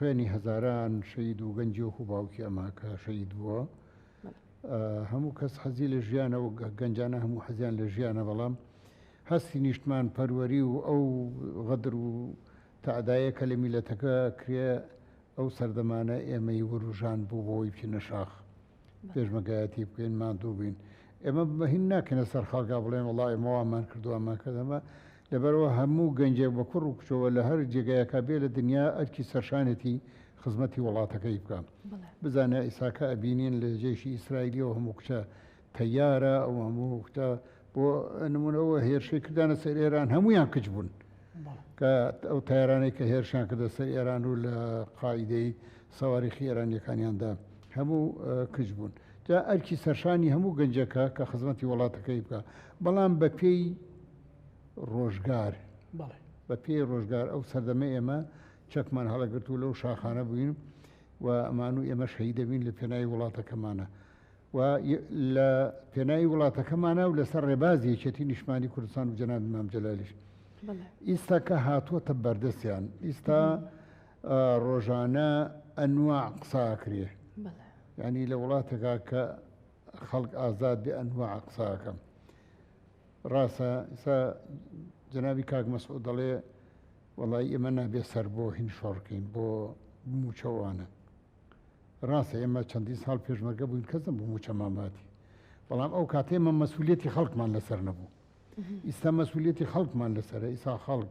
خوێنی هەزاران شەهید و گەنجی وەکو باوکی ئەمە کە شەهید بووە هەموو کەس حەزی لە ژیانە و گەنجانە هەموو حەزیان لە ژیانە بەڵام هەستی نیشتمان پەروەری و ئەو غەدر و تەعدایە کە لە میلەتەکە کرێ ئەو سەردەمانە ئێمەی وروژان بوو بۆی بچینە شاخ پێشمەگایەتی بکەین ماندوو بین ئێمە بەهین ناکەنە سەر خەڵکا بڵێن وڵا ئێمە وامان کردو ئەمان کردەمە لەبەرەوە هەموو گەنجێک بە کوڕ و کچەوە لە هەر جێگایەکا بێ لە دنیا ئەرکی سەرشانێتی خزمەتی وڵاتەکەی بکە بزانە ئیساکە ئەبینین لە جێشی ئیسرائیلیەوە هەموو کچە تەیارە ئەو هەموو کچە بۆ نمونەوە هێرشی کردانە سەر ئێران هەمویان کچ بوون کە ئەو تارانەی کە هێرشان کردە سەر ئێران و لە قاعدەی سەواریخی ئێرانیەکانیاندا هەموو کچ بوون جا ئەرکی سەرشانی هەموو گەنجەکە کە خزمەتی وڵاتەکەی بکە بەڵام بە پێی ڕۆژگار بە پێی ڕۆژگار ئەو سەردەمە ئێمە چەکمان هەڵەگرت و لەو شاخانە بووین و ئەمان و ئێمە شەهیدەبین لە پێناوی وڵاتەکەمانە. و لە پێناوی وڵاتەکەمانە و لەسەر ڕێبازی یەکێتی نیشتمانی کوردستان و جەنابی مام جەلالیش ئیستا کە هاتووەتە بەردەستیان ئیستا ڕۆژانە ئەنواع قسە ئەکرێ ینی لە وڵاتێکا کە خەڵک ئازاد بێ ئەنواع قساکەم ڕاستە ئیستا جەنابی کاک مەسعود دەڵێ وەڵی ئێمە نابێ سەر بۆ هین شۆڕکەین بۆ موچەوانە ڕاستە ئێمە چەندین ساڵ پێشمەرگە بووین کەس نەبوو مووچەمان باتی بەڵام ئەو کاتێ ئێمە مەسوولەتی خەڵکمان لەسەر نەبوو ئیستا مەسوولەتی خەڵکمان لەسەرە ئیسا خەڵک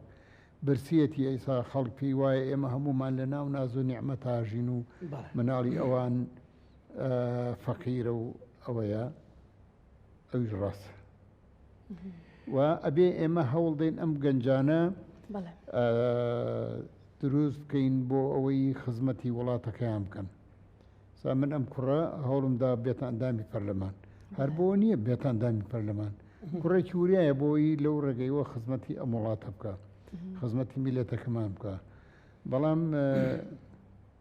برسیەتی ئیسا خەڵک پێی وایە ئێمە هەمومان لە ناو ناز و نیعمەت تاژین و مناڵی ئەوان فەقیرە و ئەوەیە ئەویش ڕاستە و ئەبێ ئێمە هەوڵ دەین ئەم گەنجانە دروست بکەین بۆ ئەوەی خزمەتی وڵاتەکەیان بکەن سا من ئەم کوڕە هەوڵم دا بێتە ئەندامی پەرلەمان هەر بۆ نییە بێتە ئەندامی پەرلەمان کوڕێکی وریایە بۆی لەو ڕێگەیەوە خزمەتی ئەم وڵاتە بکە خزمەتی میلەتەکەمان بکە بەڵام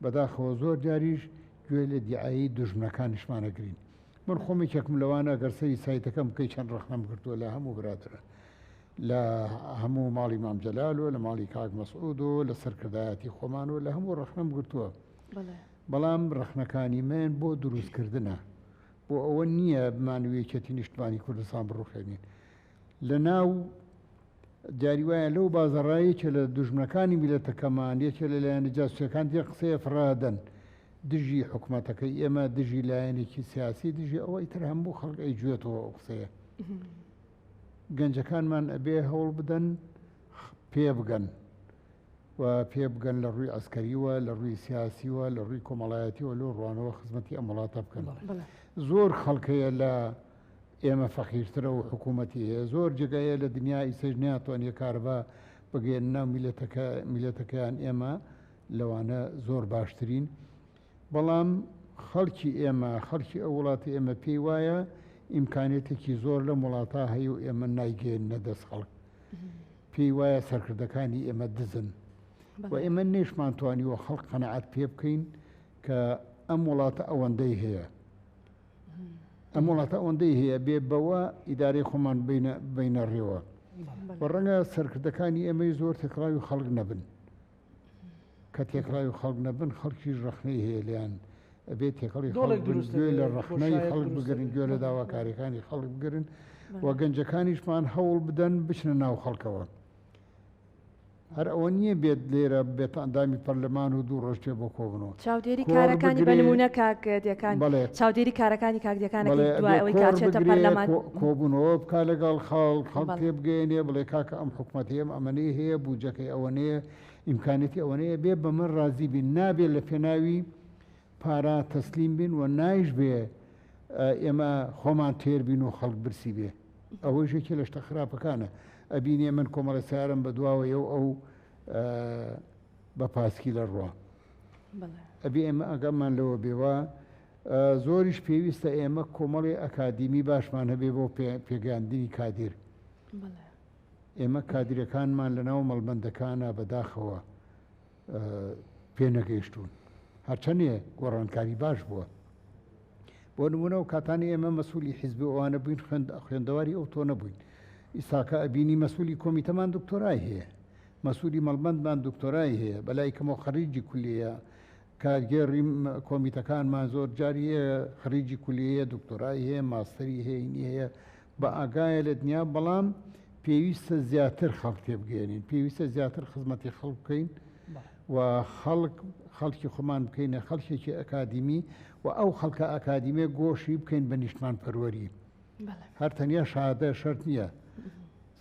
بەداخەوە زۆر جاریش گوێ لە دیعایی دوژمنەکانیشمانەگرین من خۆم یەکێکم لەوانە گەر سەیری سایتەکەم بکەی چەند ڕەخنەم گرتووە لە هەموو برادەران لە هەموو ماڵی مام جەلال و لە ماڵی کاک مەسعود و لە سەرکردایەتی خۆمان و لە هەموو ڕەخنەم گرتووە بەڵام ڕەخنەکانی من بۆ دروستکردنە بۆ ئەوە نییە بمانەوێ یەکێتی نیشتمانی کوردستان بڕوخێنین لە ناو جاری وایە لەو بازاڕە یەکێ لە دوژمنەکانی میللەتەکەمان، یەکێ لە لایەنە جاسوسیەکان دێن قسەیە فڕادەن دژی حکومەتەکەی ئێمە، دژی لایەنێکی سیاسی، دژی ئەوە ئیتر هەموو خەڵک ئەیجوێتەوە ئەو قسەیە. گەنجەکانمان ئەبێ هەوڵ بدەن پێ بگەن و پێ بگەن لە ڕووی عەسکەریوە، لە ڕووی سیاسیوە، لە ڕووی کۆمەڵایەتیوە لەو ڕوانەوە خزمەتی ئەم وڵاتە بکەن. زۆر خەڵک هەیە لە ئێمە فەقیرترە و حکوومەتی هەیە زۆر جێگا هەیە لە دنیا ئیسەش ناتوانێ کارەبا بگەیەنە ناو میلەتەکە میلەتەکەیان ئێمە لەوانە زۆر باشترین بەڵام خەڵکی ئێمە خەڵکی ئەو وڵاتی ئێمە پێی وایە ئیمکانێتێکی زۆر لەم وڵاتە هەیە و ئێمە نایگەێنە دەست خەڵک پێی وایە سەرکردەکانی ئێمە دزن و ئێمە نێشمان توانیوە خەڵک قەنەعەت پێ بکەین کە ئەم وڵاتە ئەوەندەی هەیە ئەم وڵاتە ئەوەندەی هەیە بێ بەوە ئیدارەی خۆمان بینە ڕێوە و ڕەنگە سەرکردەکانی ئێمەی زۆر تێکڕاوی خەڵک نەبن کە تێکڕاوی خەڵک نەبن خەڵکیش ڕخنەی هەیە لیان ئەبێ تێکەڵی خەڵک گوێ لە ڕخنەی خەڵک بگرن گوێ لە داواکاریەکانی خەڵک بگرن و گەنجەکانیشمان هەوڵ بدەن بچنە ناو خەڵکەوە. هەر ئەوە نییە بێت لێرە بێتە ئەندامی پەرلەمان و دوو ڕۆژ پێ بۆ کۆبنەوە. چاودێری کۆڕ کارەکانی بە بگرێ نموونە کاک دێکان بەڵێ چاودێری کارەکانی کاک دێکان بەڵێ ئەکەی دوای ئەبێ ئەوەی کە کۆڕ ئەچێتە بگرێ پەرلەمان کۆ کۆبوونەوە بکا لەگەڵ خەڵک خەڵک بەڵێ تێ بگەیەنێ بڵێ کاکە ئەم حکومەتەی ئەم ئەمەنەی هەیە بودجەکەی ئەوەنەیە ئیمکانیەتی ئەوەنەیە بێ بەمە ڕازی بین نابێ لە پێناوی پارە تەسلیم بین و نایش بێ ئێمە خۆمان تێر بین و خەڵک برسی بێ ئەوەیش یەکێ لە شتە خراپەکانە ئەبینێ من کۆمەڵە سیارم بە دواوەیە و ئەو بە پاسکی لە ڕوا ئەبێ ئێمە ئەگەمان لەوە بێوە زۆریش پێویستە ئێمە کۆمەڵی ئەکادیمی باشمان هەبێ بۆ پێگەاندنی کادیر ئێمە کادیرەکانمان لە ناو مەڵبەندەکانە بەداخەوە پێ نەگەیشتوون هەرچەندێ گۆڕانکاری باش بووە بۆ نمونە و کاتانی ئێمە مەسوولی حیزبی ئەوانە بووین خوێند خوێندەواری ئەو تۆ نەبووین ئیساکە ئەبینی مەسوولی کۆمیتەمان دکتۆرای هەیە مەسوولی مەڵبندمان دکتۆرای هەیە بەلای کەمەوە خەریجی کولیە کارگێڕی کۆمیتەکانمان زۆر جاری هەیە خەریجی کولیەیە دکتۆرای هەیە ماستەری هەیە اینی هەیە بە ئاگایە لە دنیا بەڵام پێویستە زیاتر خەڵک تێبگەێنین پێویستە زیاتر خزمەتی خەڵک بکەین و خەڵک خەڵکی خۆمان بکەینە خەڵکێکی ئەکادیمی و ئەو خەڵکە ئەکادیمێ گۆشی بکەین بە نیشتمان پەروەری هەر تەنیا شادە شەرت نییە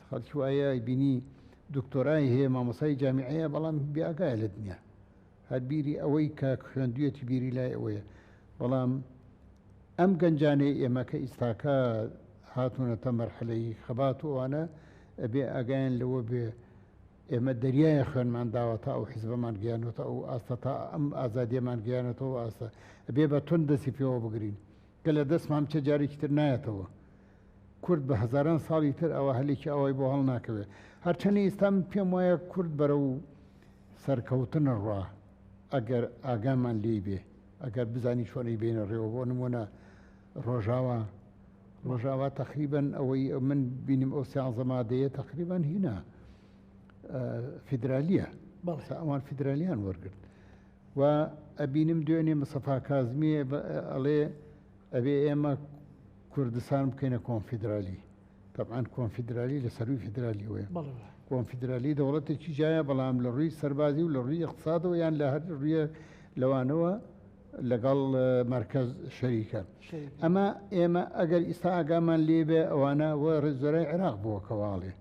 خەڵکی وایە بینی دکتۆرای هەیە مامۆسای جامیعەیە بەڵام بێئاگایە لە دنیا هەر بیری ئەوەی کە خوێندویەتی بیری لای ئەوەیە بەڵام ئەم گەنجانەی ئێمە کە ئیستاکە هاتوونەتە مەرحەلەی خەبات و ئەوانە ئەبێ ئاگایان لەوە بێ ئێمە دەریایە خوێنمان داوە تا ئەو حیزبەمان گەیانۆتە ئەو ئاستە تا ئەم ئازادیەمان گەیانەتەوە ئاستە ئەبێ بە توند دەستی پێوە بگرین کە لە دەستمان بچێ جارێکی تر نایەتەوە کورد بە هەزاران ساڵی تر ئەوە هەلێکی ئەوای بۆ هەڵناکەوێت هەرچەنی ئیستا من پێم وایە کورد بەرەو سەرکەوتن ڕوا ئەگەر ئاگامان لێی بێ ئەگەر بزانی چۆن ئەیبەینە ڕێوە بۆ نموونە. ڕۆژاوا ڕۆژاوا تەقریبەن ئەوەی من بینیم ئەو سیانزە مادەیە تەقریبەن هینا فیدرالیە ئەوان فیدرالیان وەرگرت و ئەبینم دوێنێ مستەفا کازمی ئەڵێ ئەبێ ئێمە کوردستان بکەینە کۆنفیدرالی تەبعەن کۆنفیدرالی لە سەروی فیدرالیەوەیە کۆنفیدرالی دەوڵەتێکی جایە بەڵام لە ڕووی سەربازی و لە ڕووی اقتصادەوە یان لە هەر ڕوویە لەوانەوە لەگەڵ مەرکەز شەریکە ئەمە ئێمە ئەگەر ئیستا ئاگامان لێبێ ئەوانە وە ڕێزۆرای عێراق بووە کەواڵێ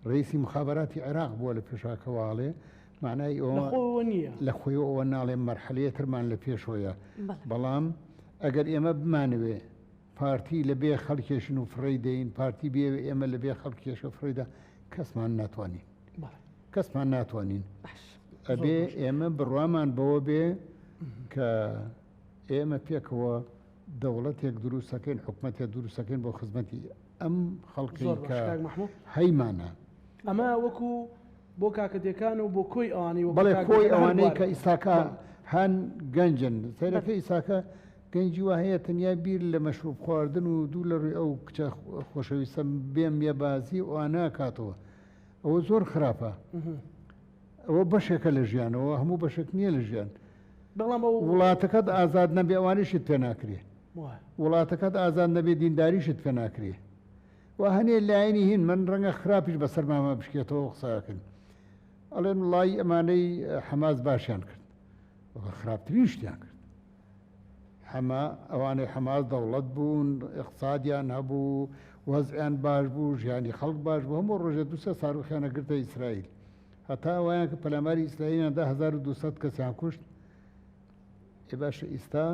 ڕئیسی مخابراتی عێراق بووە لە پێشا کەواڵێ معنای ئەوە لە خۆی ئەوە ناڵێ مەرحەلەیە ترمان لە پێشۆیە بەڵام ئەگەر ئێمە بمانەوێ پارتی لە بێ خەڵکێشن و فڕێی دەین پارتی بێوێ ئێمە لە بێ خەڵکێشە فڕێدا کەسمان ناتوانین کەسمان ناتوانین ئەبێ ئێمە بڕوامان بەوە بێ کە ئێمە پێکەوە دەوڵەتێک دروستەکەین حکومەتێک دروستەکەین بۆ خزمەتی ئەم خەڵکی کە هەیمانە ئەمە وەکو بۆ کاکە دێکان و بۆ کۆی ئەوانەی بەڵێ کۆی ئەوانەی کە ئیساکە هەن گەنجن سەیرەکە ئیساکە گەنجی وا هەیە تەنیا بیر لە مەشروب خواردن و دوو لە ڕووی ئەو کچە خۆشەویستە بێم یە بازی ئەوانە کاتەوە ئەوە زۆر خراپە ئەوە بەشێکە لە ژیانەوە هەموو بەشێک نییە لە ژیان بەڵام ئەو وڵاتەکەت ئازاد نەبێ ئەوانیشت پێ ناکرێ وڵاتەکەت ئازاد نەبێ دینداریشت پێ ناکرێ و هەنێ لایەنی هین من ڕەنگە خراپیش بەسەر مامە بشکێتەوە قسەکەن ئەڵێن وڵی ئەمانەی حەماس باشیان کرد خراپترین شتیان کرد حەما ئەوانەی حەماس دەوڵەت بوون اقتصادیان هەبوو وەزعیان باش بوو ژیانی خەڵک باش بوو هەموو ڕۆژێ دوسە ساروخیانە گرتە ئیسرائیل هەتا ئەویان کە پەلاماری ئیسرائیلیان دا 1200 کەسیان کوشت ئێ باشە ئیستا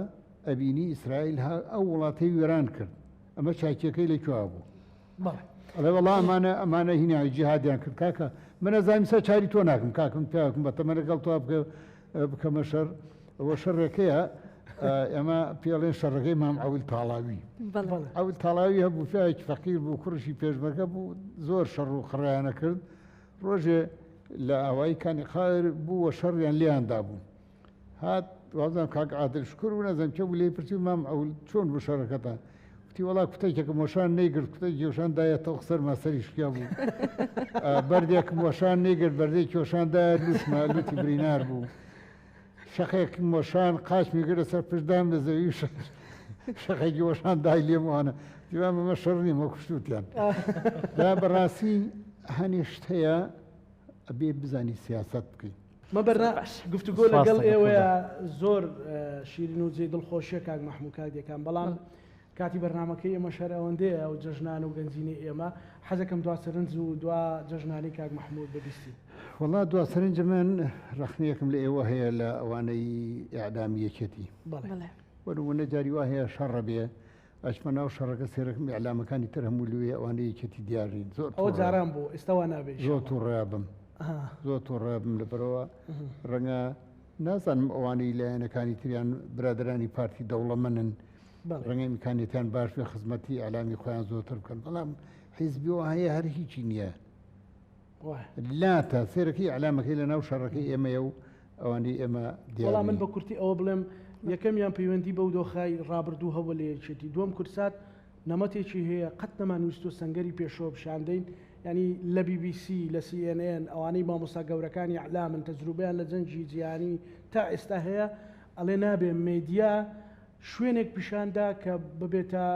ئەبینی ئیسرائیل ها ئەو وڵاتەی وێران کرد ئەمە چاکیەکەی لە کوێ بوو ئەڵێ وەڵا ئەمانە ئەمانە هینا جیهادیان کرد کاکە من ئەزانم سە چاری تۆ ناکەم کاکم پیاکم بە تەمەنە گەڵ تۆ بکە بکەمە شەر ئەوە شەڕێکەیە ئێمە پێڵێن شەڕەکەی مام عەول تاڵاوی عەول تاڵاوی هەبوو پیاوێکی فەقیر بوو کوڕشی پێشمەرگە بوو زۆر شەڕ و خڕیانە کرد ڕۆژێ لە ئاوایی کانی قایر بوو و شەڕیان لێیان دابوو هات وازم کاک عادل شکر و نازم کێ بوو لێی پرسی مام ئەو چۆن بوو شەڕەکەتان وتی وەڵا کوتێکێکم وەشان نەیگرت کوتێکی وەشان دایە تەوق سەرما سەری شکیا بوو بەردێکم وەشان نەیگرت بەردێکی وەشان دایە لوتما لوتی برینار بوو شەقێکم وەشان قاچمی گرتە سەر پشتدام لە زەوی شەقێکی وەشان دای لێم وانە دیوان بەمە شەڕ نیم وە کوشتوتیان دا بەڕاستی هەنێ شت هەیە ئەبێ بزانی سیاست بکەیت مەبەرنا گفتوگۆ لەگەڵ ئێوەیە زۆر شیرین و جێ دڵخۆشیە کاک مەحموو کاک دێکان بەڵام کاتی بەرنامەکەی ئێمەش هەر ئەوەندەیە و جەژنان و گەنجینەی ئێمە حەزەکەم دوا سەرنج و دوا جەژنانەی کاک مەحموود ببیستین. وەڵا دوا سەرنج من ڕەخنەیەکم لە ئێوە هەیە لە ئەوانەی ئیعلامی یەکێتی. بەڵێ. بۆ نموونە جاری وا هەیە شەڕە بێ ئەچمە ناو شەڕەکە سێرەکم ئیعلامەکانی تر هەموو لوێ ئەوانەی یەکێتی دیار نین زۆر ئەوە جاران بوو ئێستا وا نابێ زۆر تووڕە بم زۆر تووڕە بم لەبەرەوە ڕەنگە نازانم ئەوانەی لایەنەکانی تریان برادرانی پارتی دەوڵەمەنن ڕەنگە ئیمکانیەتیان باش بێ خزمەتی ئیعلامی خۆیان زۆرتر بکەن بەڵام حیزبی وا هەیە هەر هیچی نییە لاتە سێرەکەی ئیعلامەکەی لە ناو شەڕەکەی ئێمەیە و ئەوانەی ئێمە دیار وەڵا من بە کورتی ئەوە بڵێم یەکەمیان پەیوەندی بەو دۆخای ڕابردوو هەبوو لە یەکێتی دووەم کوردسات نەمەتێکی هەیە قەت نەمانویستووە سەنگەری پێشەوە پیشاندەین یانی لە بی بی سی لە سی ئێن ئێن ئەوانەی مامۆستا گەورەکانی ئیعلامن تەجروبەیان لە جەنگی جیهانی تا ئێستا هەیە ئەڵێ نابێ مێدیا شوێنێک پیشان دا کە ببێتە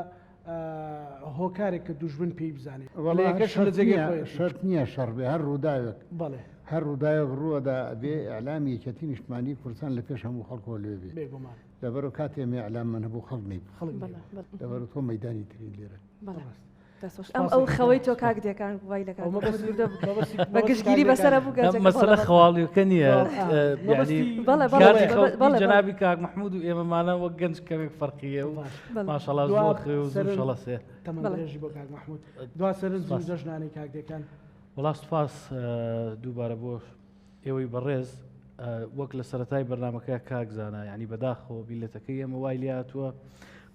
هۆکارێک کە دوژمن پێی بزانێت. وەڵا پلەیەکەش لە جێگەی خۆیەتی. شەرت نییە شەڕ بێ هەر ڕووداوێک بەڵێ. هەر ڕووداوێک ڕووەدا ئەبێ ئیعلامی یەکێتی نیشتمانی کوردستان لە پێش هەموو خەڵکەوە لێ بێ. بێگومان. لەبەرو کاتێ ئێمە ئیعلاممان هەبوو خەڵک نەیبوو. خەڵک نەیبوو. لەبەرو تۆ مەیدانی تری لێرە. بەڵێ. دەست خۆش ئەم ئەو خەوەی تۆ کاک دێکان وای لە کاک بە گشتگیری بەسەرە بوو گەنجەکە مەسەلە خەواڵیەکە نییە بەڵێ بەڵێ جەنابی کاک محمود و ئێمەمانە وەک گەنج کەمێک فەرقیە و ماشەڵا زۆر خێ و زۆر شەڵەسێ تەمەندرێژی بۆ کاک محمود دوا سەرنج و جەژنانەی کاک دێکان وەڵا سوپاس دووبارە بۆ ئێوەی بەڕێز وەک لە سەتای بەرنمەکە کاک زانا ینی بەداخەوە بیلەتەکەی ئێمە وای لاتووە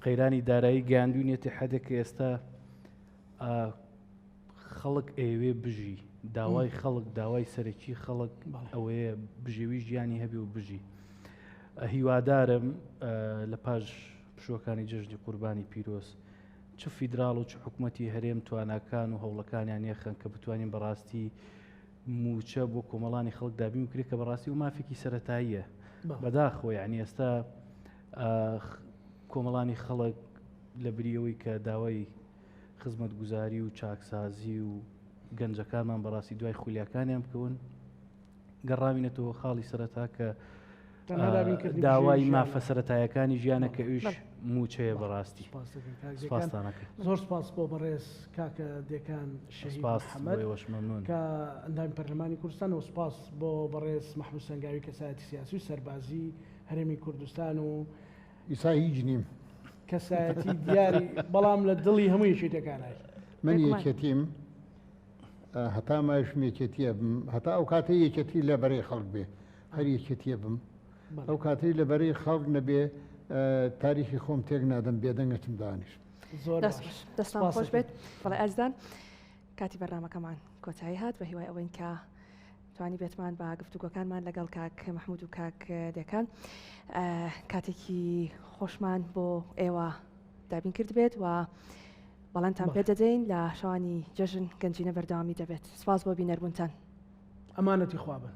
قەیرانی دارایی گەیاندونیەتی حەدێک کە ئێستا خەڵک ئەیەوێ بژی داوای خەڵک داوای سەرەکی خەڵک ئەوەیە بژێوی ژیانی هەبێ و بژی هیوادارم لە پاش پشووەکانی جەژنی قوربانی پیرۆز چ فیدراڵ و چ حکومەتی هەرێم تواناکان و هەوڵەکانیان یەخەن کە بتوانین بەڕاستی مووچە بۆ کۆمەڵانی خەڵک دابین بکرێت کە بەڕاستی و مافێکی سەتاییە بەداخەوە یعنی ئێستا کۆمەڵانی خەڵک لە بریەوەی کە داوای خزمەتگوزاری و چاکسازی و گەنجەکانمان بەڕاستی دوای خولیاکانیان بکەون گەڕاوینەتەوە خاڵی سەرەتا کە داوای مافە سەتایەکانی ژیانە کە ئەوش موچەیە بەڕاستی سپاستانەکە زۆر سپاس بۆ بەڕێز کاکە دێکان سپاس ممنون کە ئەندامی پەرلەمانی کوردستان و سپاس بۆ بەڕێز محمود سەنگاوی کەسایەتی سیاسی و سەربازی هەرێمی کوردستان و ئیسا هیچ نیم. کەسایەتی دیاری بەڵام لە دڵی هەموو یەکێتیەکانای. من یەکێتیم هەتا مایشم یەکێتیە بم هەتا ئەو کاتەی یەکێتی لە بەرەی خەڵک بێ هەر یەکێتیە بم ئەو کاتەی لە بەرەی خەڵک نەبێ تاریخی خۆم تێک نادەم بێدەنگەچم دانیشم. زۆر دەستان خۆش بێت بەڵێ ئازیزان کاتی بەرنامەکەمان کۆتایی هات بە هیوای ئەوەین کە توانی بێتمان بە گفتوگۆکانمان لەگەڵ کاک مەحمود و کاک دێکان کاتێکی خۆشمان بۆ ئێوە دابین کرد بێت و بەڵێنتان پێ دەدەین لە شەوانی جەژن گەنجینە بەردەوامی دەبێت سپاس بۆ بینەربوونتان ئەمانەتی خوابن.